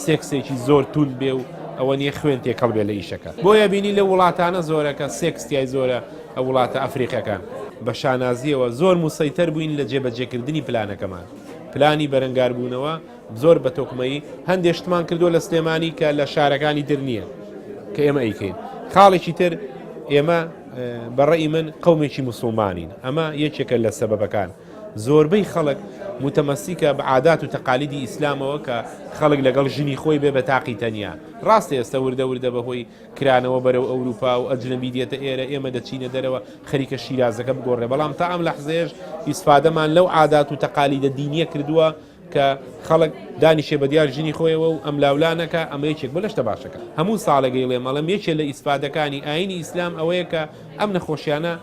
سێکسێکی زۆر توند بێ و ئەوە نییە خوێن تێکەڵ بێ لە ئیشەکە. بۆیە بینی لەو وڵاتانە زۆرە کە سێکس تیای زۆرە، ئەو وڵاتە ئەفریقیەکان. بە شانازییەوە زۆر موسەیتەر بووین لە جێبەجێکردنی پلانەکەمان. پلانی بەرەنگاربوونەوە زۆر بە تۆکمەیی هەندێ شتمان کردووە لە سلێمانی کە لە شارەکانی تر نییە کە ئێمە ئەیکەین. خاڵێکی تر ئێمە بە ڕەئی من قەومێکی موسڵمانین، ئەمە یەکێکە لە سەبەبەکان. زۆربەی خەڵک موتەمەسیکە بە عادات و تەقالیدی ئیسلامەوە کە خەڵک لەگەڵ ژنی خۆی بێ بە تاقی تەنیا. ڕاستە ئێستا وردە وردە بەهۆی کرانەوە بەرەو ئەوروپا و ئەجنەبی دێتە ئێرە ئێمە دەچینە دەرەوە خەریکە شیرازەکە بگۆڕێ، بەڵام تا ئەم لەحزەیەش ئیسفادەمان لەو عادات و تەقالیدە دینیە کردووە کە خەڵک دانیشێ بە دیار ژنی خۆیەوە و ئەملاولا نەکا، ئەمە یەکێک بوو لە شتە باشەکان. هەموو ساڵێک ئەیڵێم ئەڵێم یەکێ لە ئیسفادەکانی ئایینی ئیسلام ئەوەیە کە ئەم نەخۆشیانە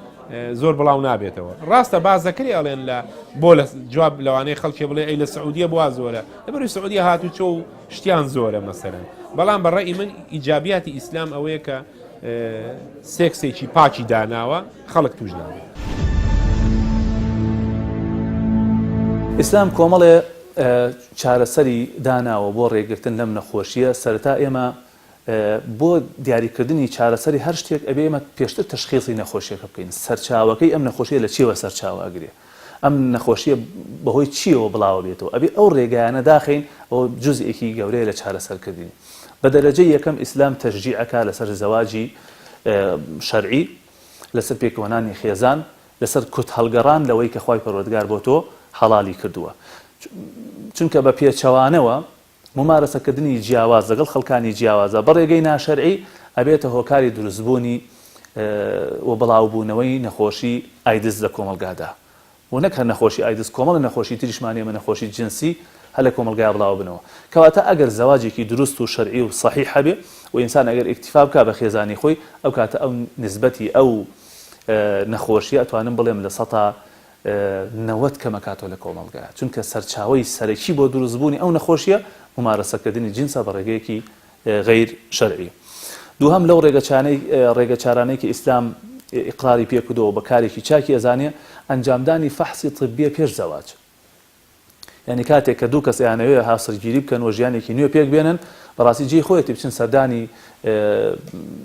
زۆر بڵاو نابێتەوە. ڕاستە باس دەکرێ ئەڵێن لە بۆ لە جواب لەوانەیە خەڵکێ بڵێ ئەی لە سعودیە بوا زۆرە، لەبەرئەوەی سعودیە هاتوچۆ و شتیان زۆرە مەسەلەن، بەڵام بە ڕەئی من ئیجابیاتی ئیسلام ئەوەیە کە سێکسێکی پاکی داناوە خەڵک توش نابێت. ئیسلام کۆمەڵێ چارەسەری داناوە بۆ ڕێگرتن لەم نەخۆشییە، سەرەتا ئێمە بۆ دیاریکردنی چارەسەری هەر شتێک ئەبێ ئێمە پێشتر تەشخیسی نەخۆشیەکە بکەین، سەرچاوەکەی ئەم نەخۆشیە لە چیەوە سەرچاوە ئەگرێ، ئەم نەخۆشیە بەهۆی چیەوە بڵاوە بێتەوە، ئەبێ ئەو ڕێگایانە داخەین، ئەوە جوزئێکی گەورەیە لە چارەسەرکردنی. بە دەرەجەی یەکەم ئیسلام تەشجیع ئەکا لەسەر زەواجی شەرعی، لەسەر پێکەوەنانی خێزان، لەسەر کوت هەڵگەڕان لەوەی کە خوای پەروەردگار بۆ تۆ حەڵالی کردووە. چونکە بە پێچەوانەوە مومارەسەکردنی جیاواز لەگەڵ خەڵکانی جیاوازە بە ڕێگەی ناشەرعی. ئەبێتە هۆکاری دروستبوونی و بڵاوبوونەوەی نەخۆشی ئایدز لە کۆمەڵگادا و نەک هەر نەخۆشی ئایدز کۆمەڵە نەخۆشی تریشمان هەیە نەخۆشی جنسی هەر لە کۆمەڵگایا بڵاوبنەوە کەواتە ئەگەر زەواجێکی دروست و شەرعی و سەحیح هەبێ و ئینسان ئەگەر ئیکتیفا بکا بە خێزانی خۆی ئەو کاتە ئەو نسبەتی ئەو نەخۆشیە ئەتوانم بڵێم لە سەتا 90 کەمەکاتەوە لە کۆمەڵگا چونکە سەرچاوەی سەرەکی بۆ دروستبوونی ئەو نەخۆشیە ممارەسەکردنی جنسە بە ڕێگەیەکی غەیر شەرعی. دووهەم لەو ڕێگەچانەی ڕێگەچارانەی کە ئیسلام ئیقراری پێ کردووە و بە کارێکی چاکی ئەزانێ ئەنجامدانی فەحسی طبیە پێش زەواج. یانی کاتێک کە دوو کەس ئەیانەوێ هاوسەرگیری بکەن و ژیانێکی نوێ پێک بێنن بەڕاستی جێی خۆیەتی بچن سەردانی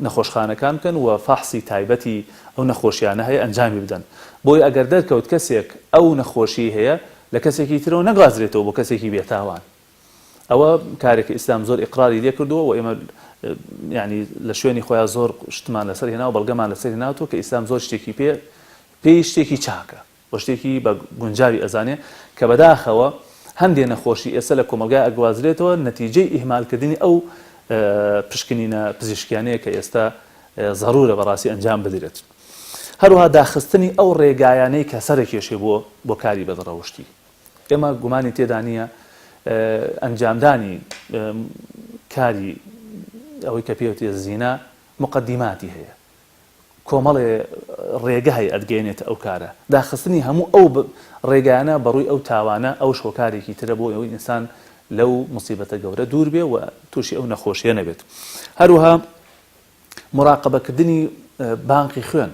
نەخۆشخانەکان بکەن و فەحسی تایبەتی ئەو نەخۆشیانە هەیە ئەنجامی بدەن بۆیە ئەگەر دەرکەوت کەسێک ئەو نەخۆشی هەیە لە کەسێکی ترەوە نەگوازرێتەوە بۆ کەسێکی بێتاوان ئەوە کارێکە ئیسلام زۆر ئیقراری لێ کردووە و ئێمە یعنی لە شوێنی خۆیان زۆر شتمان لەسەر هێناوە بەڵگەمان لەسەر هێناوەتەوە کە ئیسلام زۆر شتێکی پێ پێی شتێکی چاکە و شتێکی بە گونجاوی ئەزانێ کە بەداخەوە هەندێ نەخۆشی ئێستا لە کۆمەڵگای ئەگوازرێتەوە نەتیجەی ئیهمالکردنی ئەو پشکنینە پزیشکیانەیە کە ئێستا زەرورە بەڕاستی ئەنجام بدرێت هەروەها داخستنی ئەو ڕێگایانەی کە سەرەکێشێ بۆ بۆ کاری بەدڕەوشتی ئێمە گومانی تێدا نییە ئەنجامدانی کاری ئەوەی کە پێوتێ زینا مقدماتی هەیە کۆمەڵێ ڕێگە هەیە ئەتگەیەنێتە ئەو کارە داخستنی هەموو ئەو ڕێگایانە بەڕووی ئەو تاوانە ئەوش هۆکارێکی ترە بۆ ئەوەی ئینسان لەو مصیبەتە گەورە دوور بێ و تووشی ئەو نەخۆشیە نەبێت هەروەها مراقبەکردنی بانقی خوێن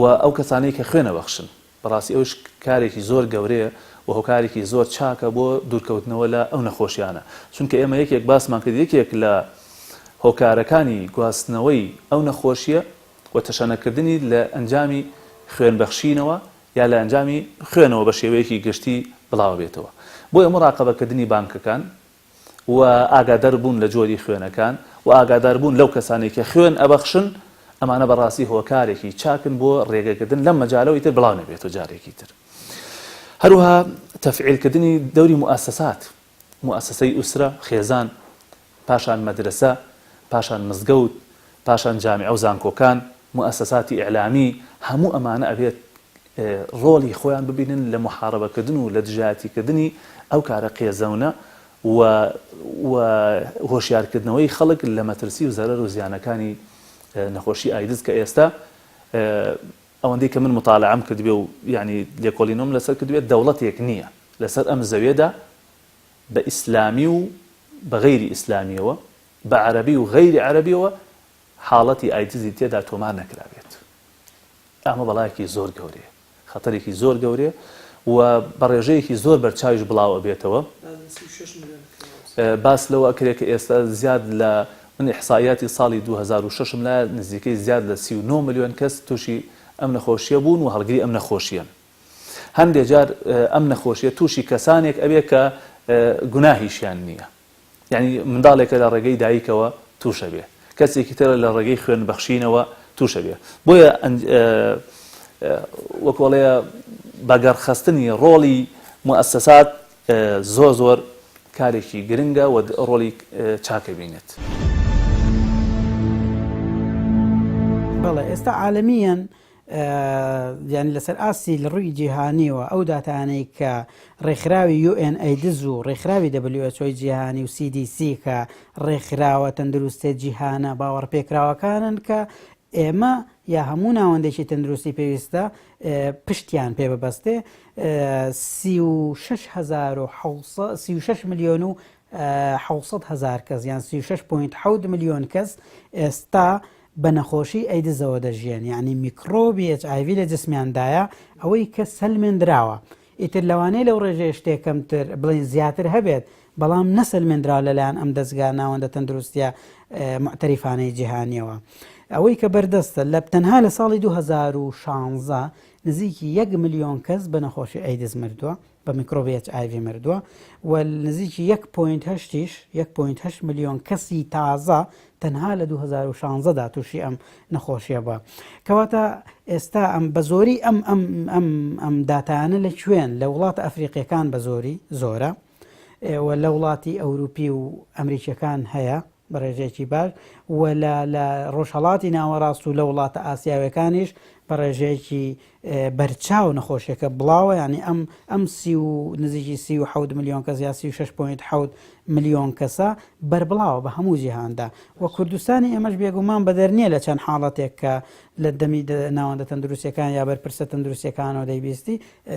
و ئەو کەسانەی کە خوێن ئەبەخشن. بەڕاستی ئەوش کارێکی زۆر گەورەیە و هۆکارێکی زۆر چاکە بۆ دوورکەوتنەوە لە ئەو نەخۆشیانە. چونکە ئێمە یەکێک باسمان کرد یەکێک لە هۆکارەکانی گواستنەوەی ئەو نەخۆشیە و تەشەنەکردنی لە ئەنجامی خوێن بەخشینەوە یا لە ئەنجامی خوێنەوە بە شێوەیەکی گشتی بڵاوەبێتەوە. بۆیە موراقەبەکردنی بانکەکان و ئاگادر بوون لە جۆری خوێنەکان و ئاگادار بوون لەو کەسانەی کە خوێن ئەبەخشن، ئەمانە بەڕاستی هۆکارێکی چاکن بۆ ڕێگەگرتن لەم مەجالەوە ئیتر بڵاو نەبێتەوە جارێکی تر. هەروەها تەفعیل کردنی دەوری موئەسەسات، موئەسەسەی ئوسرە، خێزان، پاشان مەدرەسە، پاشان مزگەوت، پاشان جامیعە و زانکۆکان، موئەسەساتی ئیعلامی، هەموو ئەمانە ئەبێت ڕۆڵی خۆیان ببینن لە موحارەبەکردن و لە دژایەتیکردنی ئەو کارە قێزەونە و و هۆشیارکردنەوەی خەڵک لە مەترسی و زەرەر و زیانەکانی نەخۆشی ئایدز کە ئێستا ئەوەندەی کە من متالعەم کردبێ و یعنی لێکۆڵینەوەم لەسەر کردبێت دەوڵەتێک نییە لەسەر ئەم زەوێدا بە ئیسلامی و بە غەیری ئیسلامیەوە بە عەرەبی و غەیری عەرەبیەوە حاڵەتی ئایدزی تێدا تۆمار نەکرابێت. ئەمە بەڵایەکی زۆر گەورەیە، خەتەرێکی زۆر گەورەیە و بە ڕێژەیەکی زۆر بەرچاویش بڵاو ئەبێتەوە. باس لەوە ئەکرێت کە ئێستا زیاد لە من ئیحسائیاتی ساڵی 2006 م لایە نزیکەی زیاد لە 39 ملیۆن کەس تووشی ئەم نەخۆشیە بوون و هەڵگری ئەم نەخۆشیەن. هەندێک جار ئەم نەخۆشیە تووشی کەسانێک ئەبێ کە گوناهیشیان نییە. یانی منداڵێکە لە ڕێگەی دایکەوە تووشەبێ کەسێکی ترە لە ڕێگەی خوێن بەخشینەوە تووشەبێ بۆیە وەکۆڵەیە بەگەڕخستنی ڕۆڵی موئەسەسات زۆر زۆر کارێکی گرنگە و ڕۆڵی چاکە بینێت. بەڵێ ئێستا عالەمیەن یانی لەسەر ئاستی لە ڕووی جیهانیەوە ئەو داتانەی کە ڕێکخراوی UN ئەیدز و ڕێکخراوی WHO جیهانی و CDC کە ڕێکخراوە تەندروستێ جیهانە باوەڕپێکراوەکانن کە ئێمە یا هەموو ناوەندێکی تەندروستی پێویستە پشتیان پێ ببەستێ 36 میلیۆن و 600 هزار کەس یان 36.7 میلیۆن کەس ئێستا بە نەخۆشی ئەیدزەوە دەژیێن یانی میکڕۆبی HIV لە جسمیاندایە ئەوەی کە سەلمێندراوە ئیتر لەوانەیە لەو ڕێژەیە شتێک کەمتر بڵێین زیاتر هەبێت بەڵام نەسەلمێندراوە لەلایەن ئەم دەزگا ناوەندە تەندروستیە موعتەریفانەی جیهانیەوە ئەوەی کە بەردەستە لە تەنها لە ساڵی 2016 نزیکی یەک ملیۆن کەس بە نەخۆشی ئەیدز مردووە بە میکرۆبی HIV مردووە و نزیکی یەک point هەشتیش یەک point هەشت ملیۆن کەسی تازە تەنها لە 2016 دا تووشی ئەم نەخۆشیە بووە کەواتە ئێستا ئەم بە زۆری ئەم ئەم ئەم ئەم داتایانە لە کوێن لە وڵاتە ئەفریقیەکان بە زۆری زۆرە و لە وڵاتی ئەوروپی و ئەمریکیەکان هەیە. بە ڕێژەیەکی باش و لە لە ڕۆژهەڵاتی ناوەڕاست و لە وڵاتە ئاسیاویەکانیش بە ڕێژەیەکی بەرچاو نەخۆشیەکە بڵاوە یانی ئەم ئەم سی و نزیکی 37 ملیۆن کەس یا 36.7 ملیۆن کەسە بەربڵاوە بە هەموو جیهاندا و کوردستانی ئێمەش بێگومان بەدەر نییە لە چەند حاڵەتێک کە لە دەمی ناوەندە تەندروستیەکان یا بەرپرسە تەندروستیەکانەوە دەیبیستی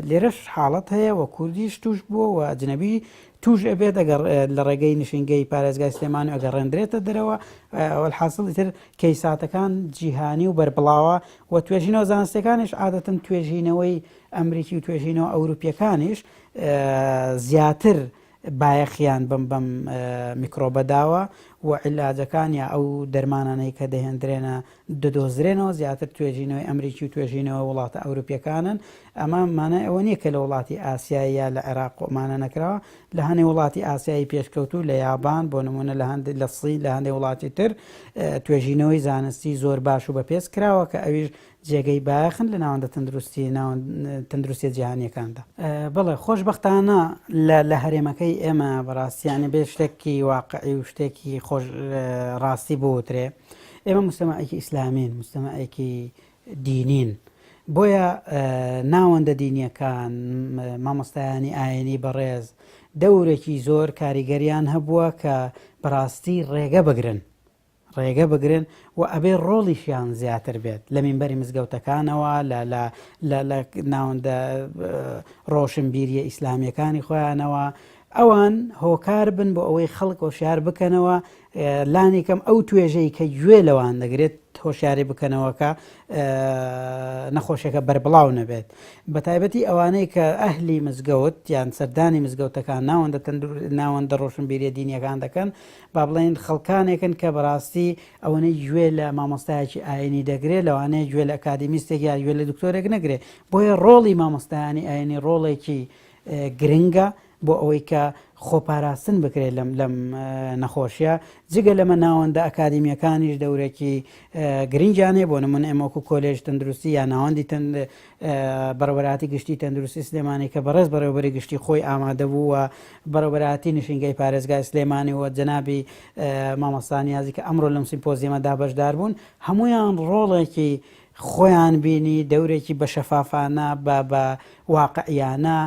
لێرەش حاڵەت هەیە و کوردیش توش بووە و ئەجنەبی توش ئەبێت ئەگەر لە ڕێگەی نشینگەی پارێزگای سلێمانی ئەگەڕێندرێتە دەرەوە وەلحاسڵ ئیتر کەیساتەکان جیهانی و بەربڵاوە و توێژینەوە زانستیەکانیش عادەتەن توێژینەوەی ئەمریکی و توێژینەوە ئەوروپیەکانیش زیاتر بایەخیان بەم بەم میکرۆبە داوە و عیلاجەکان یا ئەو دەرمانانەی کە دەهێندرێنە دەدۆزرێنەوە زیاتر توێژینەوەی ئەمریکی و توێژینەوە وڵاتە ئەوروپیەکانن ئەمە مانای ئەوە نییە کە لە وڵاتی ئاسیایی یا لە عێراق ئەمانە نەکراوە لە هەنێ وڵاتی ئاسیایی پێشکەوتوو لە یابان بۆ نمونە لە هەندێک لە سین لە هەندێک وڵاتی تر توێژینەوەی زانستی زۆر باش و بەپێز کراوە کە ئەویش جێگەی بایەخن لە ناوەندە تەندروستی ناوەند تەندروستیە جیهانیەکاندا. بەڵێ خۆشبەختانە لە لە هەرێمەکەی ئێمە بەڕاستی یانی بێ شتێکی واقعی و شتێکی خۆش ڕاستی بوترێ ئێمە مجتەمەعێکی ئیسلامین مجتەمەعێکی دینین بۆیە ناوەندە دینیەکان مامۆستایانی ئاینی بەڕێز دەورێکی زۆر کاریگەریان هەبووە کە بەڕاستی ڕێگە بگرن ڕێگە بگرن و ئەبێ ڕۆڵیشیان زیاتر بێت لە مینبەری مزگەوتەکانەوە لە لە لە لە ناوەندە ڕۆشنبیریە ئیسلامیەکانی خۆیانەوە ئەوان هۆکار بن بۆ ئەوەی خەڵک هۆشیار بکەنەوە لانیکەم ئەو توێژەی کە گوێ لەوان دەگرێت هۆشیاری بکەنەوە کە نەخۆشیەکە بەربڵاو نەبێت بە تایبەتی ئەوانەی کە ئەهلی مزگەوت یان سەردانی مزگەوتەکان ناوەندە ناوەندە ڕۆشنبیریە دینیەکان دەکەن با بڵێین خەڵکانێکن کە بەڕاستی ئەوەنەی گوێ لە مامۆستایەکی ئاینی دەگرێت لەوانەیە گوێ لە ئەکادیمیستێک یا گوێ لە دکتۆرێک نەگرێت بۆیە ڕۆڵی مامۆستایانی ئاینی ڕۆڵێکی گرنگە بۆ ئەوەی کە خۆپاراستن بکرێت لەم لەم نەخۆشیە جگە لەمە ناوەندە ئەکادیمیەکانیش دەورێکی گرنگیان هەیە بۆ نمونە ئێمە وەکو کۆلێژ تەندروستی یا ناوەندی بەڕێوەبەرایەتی گشتی تەندروستی سلێمانی کە بەڕێز بەڕێوەبەری گشتی خۆی ئامادە بوو و بەڕێوەبەرایەتی نشینگەی پارێزگای سلێمانی و جەنابی مامۆستا نیازی کە ئەمڕۆ لەم سیمپۆزیەمەدا بەشدار بوون هەمویان ڕۆڵێکی خۆیان بینی دەورێکی بە شەفافانە بە بە واقعیانە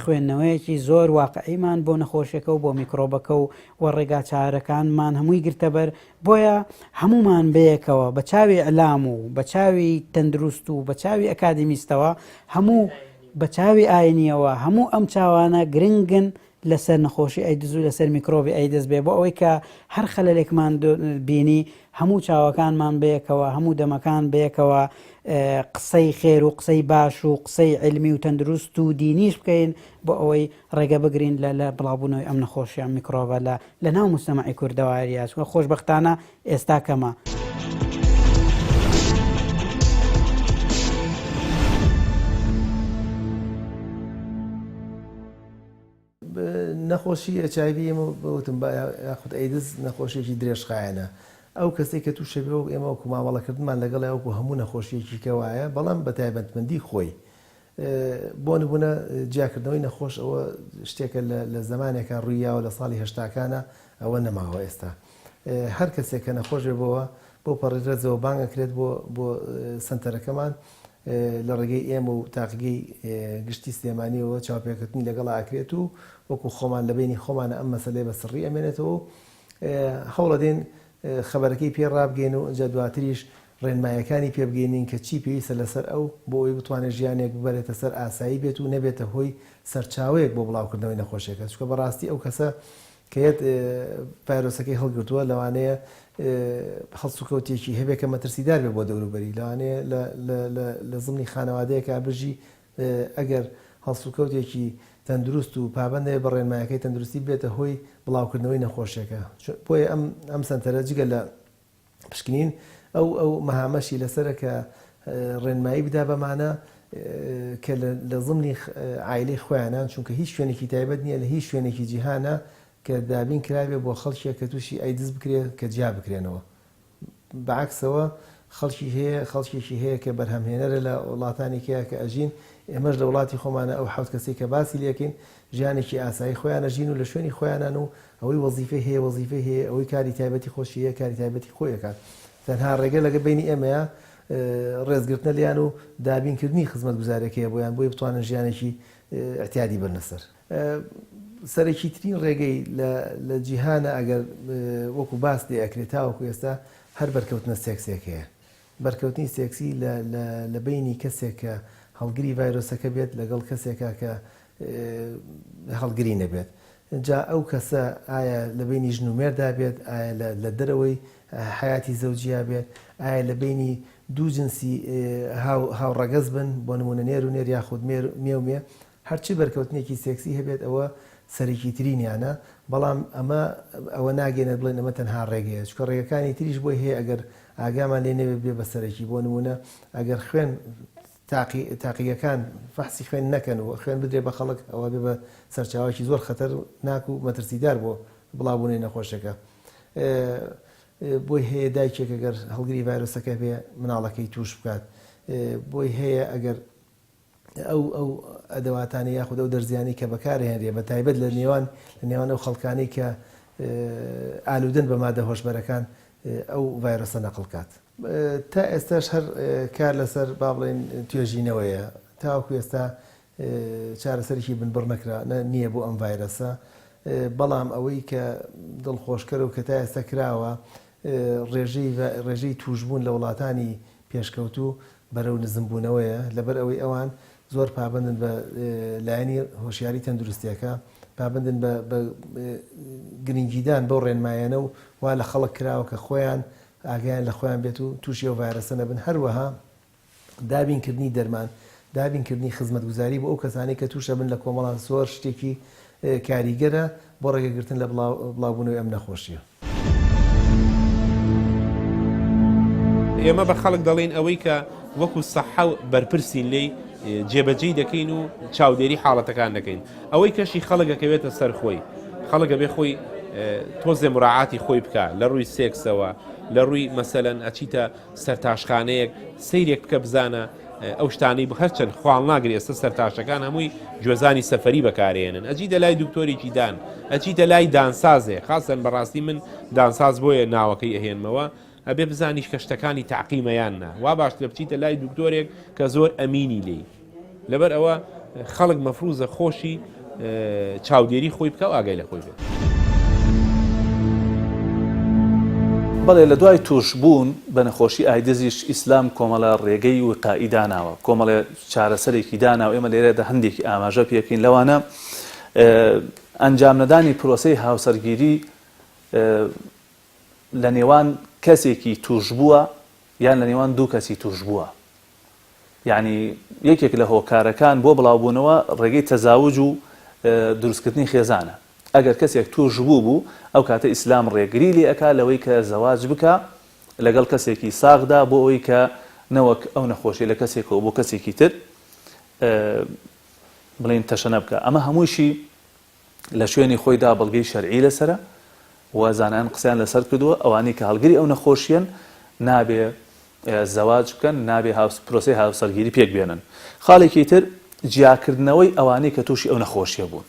خوێندنەوەیەکی زۆر واقعیمان بۆ نەخۆشیەکە و بۆ میکرۆبەکە و و ڕێگا چارەکانمان هەمووی گرتەبەر بۆیە هەموومان بەیەکەوە بە چاوی ئیعلام و بە چاوی تەندروست و بە چاوی ئەکادیمیستەوە هەموو بە چاوی ئاینیەوە هەموو ئەم چاوانە گرنگن لەسەر نەخۆشی ئەیدز و لەسەر میکرۆبی ئەیدز بێ بۆ ئەوەی کە هەر خەلەلێکمان بینی هەموو چاوەکانمان بەیەکەوە هەموو دەمەکان بەیەکەوە قسەی خێر و قسەی باش و قسەی عیلمی و تەندروست و دینیش بکەین بۆ ئەوەی ڕێگە بگرین لە لە بڵاوبوونەوەی ئەم نەخۆشیە ئەم میکرۆبە لە لە ناو موجتەمەعی کوردەواریە چونکە خۆشبەختانە ئێستا کەمە. نەخۆشی HIV ئێمە وتم با یاخود ئەیدز نەخۆشیەکی درێژخایەنە ئەو کەسەی کە تووشە بێ و ئێمە وەکو مامەڵەکردنمان لەگەڵی وەکو هەموو نەخۆشیەکی کە وایە بەڵام بە تایبەتمەندی خۆی بۆ نمونە جیاکردنەوەی نەخۆش ئەوە شتێکە لە زەمانێکا ڕوویاوە لە ساڵی هەشتاکانە ئەوە نەماوە ئێستا هەر کەسێک کە نەخۆش بێ بۆوە بەو پەڕی ڕێزەوە بانگ ئەکرێت بۆ بۆ سەنتەرەکەمان لە ڕێگەی ئێمە و تاقیگەی گشتی سلێمانیەوە چاوپێکەوتنی لەگەڵا ئەکرێت و وەکو خۆمان لە بەینی خۆمانە ئەم مەسەلەیە بە سڕی ئەمێنێتەوە و هەوڵەدەین خەبەرەکەی پێ ڕابگەین و ئینجا دواتریش ڕێنمایەکانی پێ بگەینین کە چی پێویستە لەسەر ئەو بۆ ئەوەی بتوانێت ژیانێک ببەرێتە سەر ئاسایی بێت و نەبێتە هۆی سەرچاوەیەک بۆ بڵاوکردنەوەی نەخۆشیەکە چونکە بەڕاستی ئەو کەسە کە یەت ڤایرۆسەکەی هەڵگرتووە لەوانەیە هەڵسوکەوتێکی هەبێ کە مەترسیدار بێ بۆ دەوروبەری لەوانەیە لە زمنی خانەوادەیەکا بژی ئەگەر هەڵسوکەوتێکی تەندروست و پابەند نەبێت بە ڕێنمایەکەی تەندروستی ببێتە هۆی بڵاوکردنەوەی نەخۆشیەکە بۆیە ئەم ئەم سەنتەرە جگە لە پشکنین ئەو ئەو مەهامەشی لەسەرە کە ڕێنمایی بدا بەمانە کە لە زمنی عایلەی خۆیانان چونکە هیچ شوێنێکی تایبەت نییە لە هیچ شوێنێکی جیهانە کە دابین کرابێ بۆ خەڵکێک کە تووشی ئایدز بکرێت کە جیا بکرێنەوە بەعەکسەوە خەڵکی هەیە خەڵکێکی هەیە کە بەرهەمهێنەرە لە وڵاتانێکەیە کە ئەژین. ئێمەش لە وڵاتی خۆمانە ئەو حەوت کەسەی کە باسی لێکەین ژیانێکی ئاسایی خۆیان ئەژین و لە شوێنی خۆیانان و ئەوەی وەزیفەی هەیە وەزیفەی هەیە ئەوەی کاری تایبەتی خۆشی هەیە کاری تایبەتی خۆی ئەکات تەنها ڕێگە لەگە بەینی ئێمەیە ڕێزگرتنە لێیان و دابینکردنی خزمەتگوزاریەکەیە بۆیان بۆی بتوانن ژیانێکی ئیعتیادی بەرنە سەر. سەرەکیترین ڕێگەی لە لە جیهانە ئەگەر وەکو باس لێ ئەکرێ تاوەکو ئێستا هەر بەرکەوتنە سێکسێکەیە. بەرکەوتنی سێکسی لە لە لە بەینی کەسێک کە هەڵگری ڤایرۆسەکە بێت لەگەڵ کەسێکا کە هەڵگری نەبێت. جا ئەو کەسە ئایا لە بەینی ژن و مێردا بێت، ئایا لە لە دەرەوەی حەیاتی زەوجیا بێت، ئایا لە بەینی دوو جنسی هاو هاوڕەگەز بن، بۆ نموونە نێر و نێر یاخود مێر مێ و مێ، هەرچی بەرکەوتنێکی سێکسی هەبێت ئەوە سەرەکیترینیانە، بەڵام ئەمە ئەوە ناگەیەنێت بڵێین ئەمە تەنها ڕێگەیە، چونکە ڕێگەکانی تریش بۆی هەیە ئەگەر ئاگامان لێ نەبێت بێ بە سەرەکی، بۆ نموونە ئەگەر خوێن تاقی تاقیگەکان فەحسی خوێن نەکەن و خوێن بدرێت بە خەڵک ئەوە بێ بە سەرچاوەیەکی زۆر خەتەرناک و مەترسیدار بۆ بڵاوبوونەوەی نەخۆشیەکە. بۆی هەیە دایکێک ئەگەر هەڵگری ڤایرۆسەکە بێ مناڵەکەی تووش بکات، بۆی هەیە ئەگەر ئەو ئەو ئەدەواتانەی یاخود ئەو دەرزیانەی کە بەکارهێنرێ بە تایبەت لە نێوان لە نێوان ئەو خەڵکانەی کە ئالوودەن بە مادە هۆشبەرەکان ئەو ڤایرۆسە نەقڵ کات. تا ئێستاش هەر کار لەسەر با بڵێین توێژینەوەیە تاوەکو ئێستا چارەسەرێکی بنبڕ نەکرا نییە بۆ ئەم ڤایرەسە بەڵام ئەوەی کە دڵخۆشکەرە و کە تا ئێستا کراوە ڕێژەی ڕێژەی تووشبوون لە وڵاتانی پێشکەوتوو بەرەو نزمبوونەوەیە، لەبەر ئەوەی ئەوان زۆر پابەندن بە لایەنی هۆشیاری تەندروستییەکە، پابەندن بە بە گرنگیدان بەو ڕێنمایانە و وا لە خەڵک کراوە کە خۆیان ئاگایان لە خۆیان بێت و تووشی ئەو ڤایرەسە نەبن، هەروەها دابینکردنی دەرمان، دابینکردنی خزمەتگوزاری بۆ ئەو کەسانەی کە تووشەبن لە کۆمەڵان زۆر شتێکی کاریگەرە بۆ ڕێگەگرتن لە بڵاوبوونەوەی ئەم نەخۆشییە. ئێمە بە خەڵک دەڵێین ئەوەی کە وەکو سەحە بەرپرسین لێی جێبەجێی دەکەین و چاودێری حاڵەتەکان دەکەین ئەوەی کەشی خەڵک ئەکەوێتە سەر خۆی خەڵک ئەبێ خۆی تۆزێ مراعاتی خۆی بکە لە ڕووی سێکسەوە لە ڕووی مەسەلەن ئەچیتە سەرتاشخانەیەک سەیرێک بکە بزانە ئەو شتانەی هەرچەند خواڵ ناگری ئێستا سەرتاشەکان هەمووی گوێزانی سەفەری بەکارێنن ئەچیتە لای دکتۆرێکی دان ئەچیتە لای دانسازێ خاستەن بەڕاستی من دانساز بۆیە ناوەکەی ئەهێنمەوە ئەبێ بزانیش کە شتەکانی تەعقیمە یان نا وا باشترە بچیتە لای دکتۆرێک کە زۆر ئەمینی لێی لەبەر ئەوە خەڵک مەفروزە خۆشی چاودێری خۆی بکە و ئاگای لە خۆی بێت. بەڵێ لە دوای تووشبوون بە نەخۆشی ئایدزیش ئیسلام کۆمەڵە ڕێگەی وقائی داناوە، کۆمەڵێ چارەسەرێکی داناوە، ئێمە لێرەدا هەندێکی ئاماژە پێکەین لەوانە ئەنجامنەدانی پرۆسەی هاوسەرگیری لە نێوان کەسێکی تووشبووە یان لە نێوان دوو کەسی تووشبووە یانی یەکێک لە هۆکارەکان بۆ بڵاوبوونەوە ڕێگەی تەزاوج و دروستکردنی خێزانە ئەگەر کەسێک تووشبوو بوو ئەو کاتە ئیسلام ڕێگری لێ ئەکا لەوەی کە زەواج بکا لەگەڵ کەسێکی ساغدا بۆ ئەوەی کە نەوەک ئەو نەخۆشی لە کەسێکەوە بۆ کەسێکی تر بڵین تەشەنە بکە ئەمە هەمووشی لە شوێنی خۆیدا بەڵگەی شەرعی لەسەرە و زانایان قسەیان لەسەر کردووە، ئەوانەی کە هەڵگری ئەو نەخۆشیەن نابێ زەواج بکەن، نابێ پرۆسەی هاوسەرگیری پێک بێنن. خاڵێکی تر جیاکردنەوەی ئەوانەی کە تووشی ئەو نەخۆشیە بوون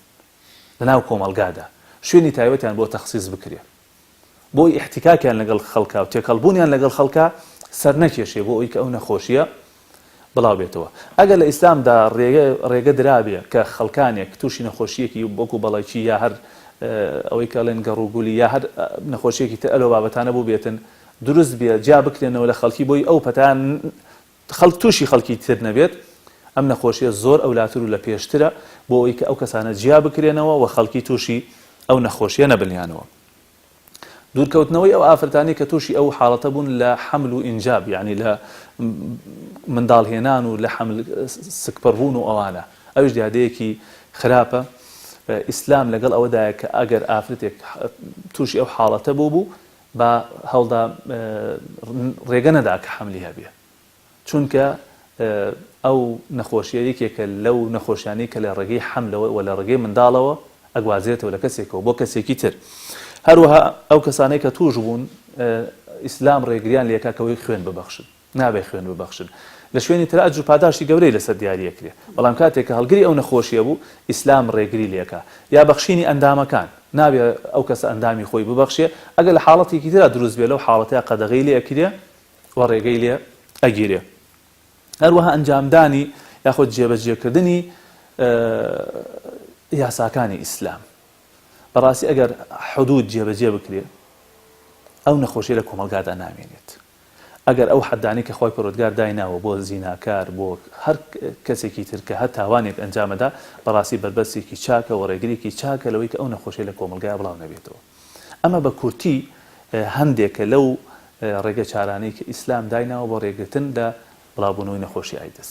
لەناو کۆمەڵگادا، شوێنی تایبەتیان بۆ تەخسیس بکرێ. بۆ ئەوەی ئیحتیکاکیان لەگەڵ خەڵکا و تێکەڵبوونیان لەگەڵ خەڵکا سەر نەکێشێ بۆ ئەوەی کە ئەو نەخۆشییە بڵاو بێتەوە. ئەگەر لە ئیسلامدا ڕێگە ڕێگە درابێ کە خەڵکانێک تووشی نەخۆشییەکی وەکوو بەڵەکی یا هەر ئەوەی کە ئەڵێن گەڕوگولی یا هەر نەخۆشییەکی تر ئەلەو بابەتانە بووبێتن دروست بێ جیا بکرێنەوە لە خەڵکی بۆی ئەو پەتا خەڵک تووشی خەڵکی تر نەبێت ئەم نەخۆشیە زۆر ئەولاتر و لە پێشترە بۆ ئەوەی کە ئەو کەسانە جیا بکرێنەوە و خەڵکی تووشی ئەو نەخۆشیە نەبنیانەوە. دوورکەوتنەوەی ئەو ئافرەتانەی کە تووشی ئەو حاڵەتە بوون لە حەمل و ئینجاب یانی لە منداڵ هێنان و لە حەمل سکپڕ بوون و ئەوانە ئەویش دیاردەیەکی خراپە ئیسلام لەگەڵ ئەوەدایە کە ئەگەر ئافرەتێک تووشی ئەو حاڵەتە بوو بوو با هەوڵدا ڕێگە نەدا کە حەملی هەبێ چونکە ئەو نەخۆشیە یەکێکە لەو نەخۆشیانەی کە لە ڕێگەی حەملەوە و لە ڕێگەی منداڵەوە ئەگوازرێتەوە لە کەسێکەوە بۆ کەسێکی تر هەروەها ئەو کەسانەی کە توش بوون ئیسلام ڕێگریان لێکا کەوەی خوێن ببەخشن نابێ خوێن ببەخشن. لە شوێنی ترا ئەجر و پاداشتی گەورەی لەسەر دیاری ئەکرێ بەڵام کاتێک کە هەڵگری ئەو نەخۆشیە بوو ئیسلام ڕێگری لێکا یا بەخشینی ئەندامەکان نابێ ئەو کەسە ئەندامی خۆی ببەخشێ ئەگەر لە حاڵەتێکی ترا دروست بێ لەو حاڵەتەیا قەدەغەی لێ ئەکرێ و ڕێگەی لێ ئەگیرێ هەروەها ئەنجامدانی یاخود جێبەجێکردنی یاساکانی ئیسلام بەڕاستی ئەگەر حدود جێبەجێ بکرێ ئەو نەخۆشیە لە کۆمەڵگادا نامێنێت ئەگەر ئەو حەدانەی کە خوای پەروەردگار دایناوە بۆ زیناکار بۆ هەر کەسێکی تر کە هەر تاوانێک ئەنجامەدا بەڕاستی بەربەستێکی چاکە و ڕێگرێکی چاکە لەوەی کە ئەو نەخۆشیە لە کۆمەڵگایا بڵاو نەبێتەوە ئەمە بە کورتی هەندێکە لەو ڕێگە چارانەی کە ئیسلام دایناوە بۆ ڕێگرتن لە بڵاوبوونەوەی نەخۆشی ئایدز.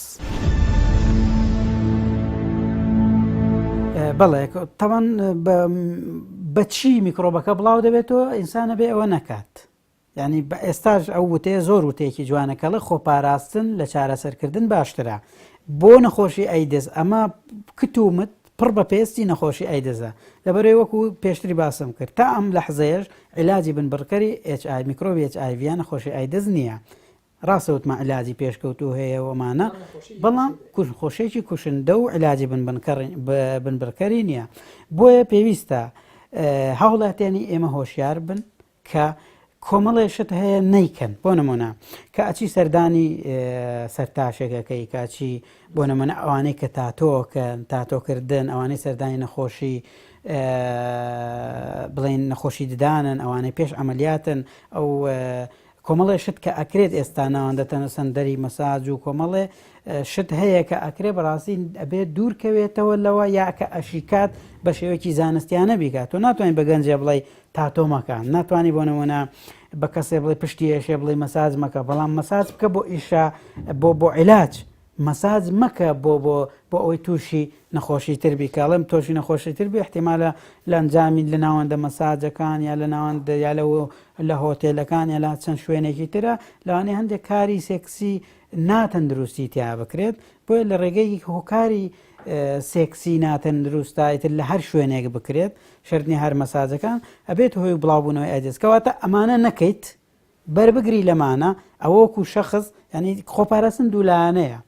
بەڵێ تەوان بەچی میکرۆبەکە بڵاو دەبێتەوە ئینسانە بێ ئەوە نەکات یانی بە ئێستاش ئەو وتەیە زۆر وتەیەکی جوانە کەڵێ خۆپاراستن لە چارەسەرکردن باشترە بۆ نەخۆشی ئەیدز ئەمە کت و مت پڕ بە پێستی نەخۆشی ئەیدزە لەبەرەی وەکو پێشتری باسم کرد تا ئەم لەحزەیەش عیلاجی بنبڕکەری HIV میکرۆبی HIV یان نەخۆشی ئەیدز نییە ڕاستە وتمان عیلاجی پێشکەوتوو هەیە و ئەمانە بەڵام نەخۆشیێکی کوشندە و عیلاجی بنبڕکەری نییە بۆیە پێویستە هاوڵاتیانی ئێمە هۆشیار بن کە کۆمەڵێ شت هەیە نەیکەن بۆ نمونە کە ئەچی سەردانی سەرتاشێکەکەی کە ئەچی بۆ نمونە ئەوانەی کە تاتۆکەن تاتۆکردن ئەوانەی سەردانی نەخۆشی بڵێن نەخۆشی ددانن ئەوانەی پێش عملیاتن ئەو کۆمەڵێ شت کە ئەکرێت ئێستا ناوەندە تەنەسەندەری مەساج و کۆمەڵێ شت هەیە کە ئەکرێ بەڕاستی ئەبێت دوورکەوێتەوە لەوە یا کە ئەشیکات بە شێوەیەکی زانستیانە بیکات تۆ ناتوانین بە گەنجێ بڵێ تاتۆ مەکە ناتوانانی بۆ نمونە بە کەسێ بڵێ پشتی ئێشێ بڵێ مەساج مەکە بەڵام مەساج بکە بۆ ئیشە بۆ بۆ عیلاج مەساج مەکە بۆ بۆ بۆ ئەوەی تووشی نەخۆشی تر بی کاڵم تۆشی نەخۆشی تر بی احتیمالە لە ئەنجامی لە ناوەندە مەساجەکان یا لە ناوەند یا لە لە هۆتێلەکان یا لە چەند شوێنێکی ترە لەوانەیە هەندێک کاری سێکسی ناتەندروستی تیا بکرێت بۆیە لە ڕێگەی هۆکاری سێکسی ناتەندروستا ئیتر لە هەر شوێنێک بکرێت شەرت نیە هەر مەساجەکان ئەبێت هۆی بڵاوبوونەوەی ئایدز کەواتە ئەمانە نەکەیت بەربگری لەمانە ئەوە وەکو شەخص ینی خۆپاراستن دوولایەنەیە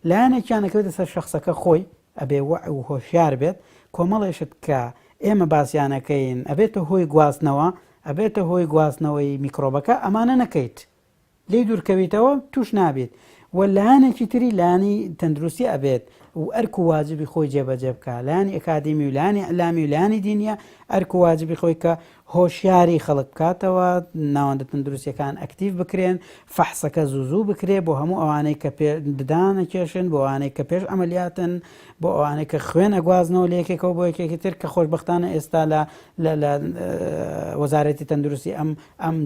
لایەنێکیان ئەکەوێتە سەر شخصەکە خۆی ئەبێ وەع و هۆشیار بێت کۆمەڵێشت کە ئێمە باسیانەکەین ئەبێتە هۆی گواستنەوە ئەبێتە هۆی گواستنەوەی میکرۆبەکە ئەمانە نەکەیت لێی دوورکەویتەوە توش نابیت و لایەنێکی تری لایەنی تەندروستی ئەبێت و ئەرک و واجبی خۆی جێبەجێ بکا لایەنی ئەکادیمی و لایەنی ئیعلامی و لایەنی دینیە ئەرک و واجبی خۆی کە هۆشیاری خەڵک بکاتەوە ناوەندە تەندروستیەکان ئەکتیڤ بکرێن فەحسەکە زوو زوو بکرێ بۆ هەموو ئەوانەی کە پێ ددان ئەکێشن بۆ ئەوانەی کە پێش عەمەلیاتن بۆ ئەوانەی کە خوێن ئەگوازنەوە لە یەکێکەوە بۆ یەکێکی تر کە خۆشبەختانە ئێستا لە لە وەزارەتی تەندروستی ئەم ئەم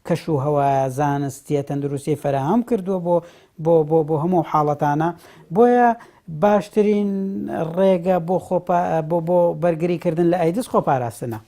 کەش و هەوا زانستیە تەندروستی فەراهەم کردووە بۆ بۆ بۆ بۆ هەموو حاڵەتانە بۆیە باشترین ڕێگە بۆ خۆ بۆ بۆ بەرگری کردن لە ئایدز خۆپاراستنە.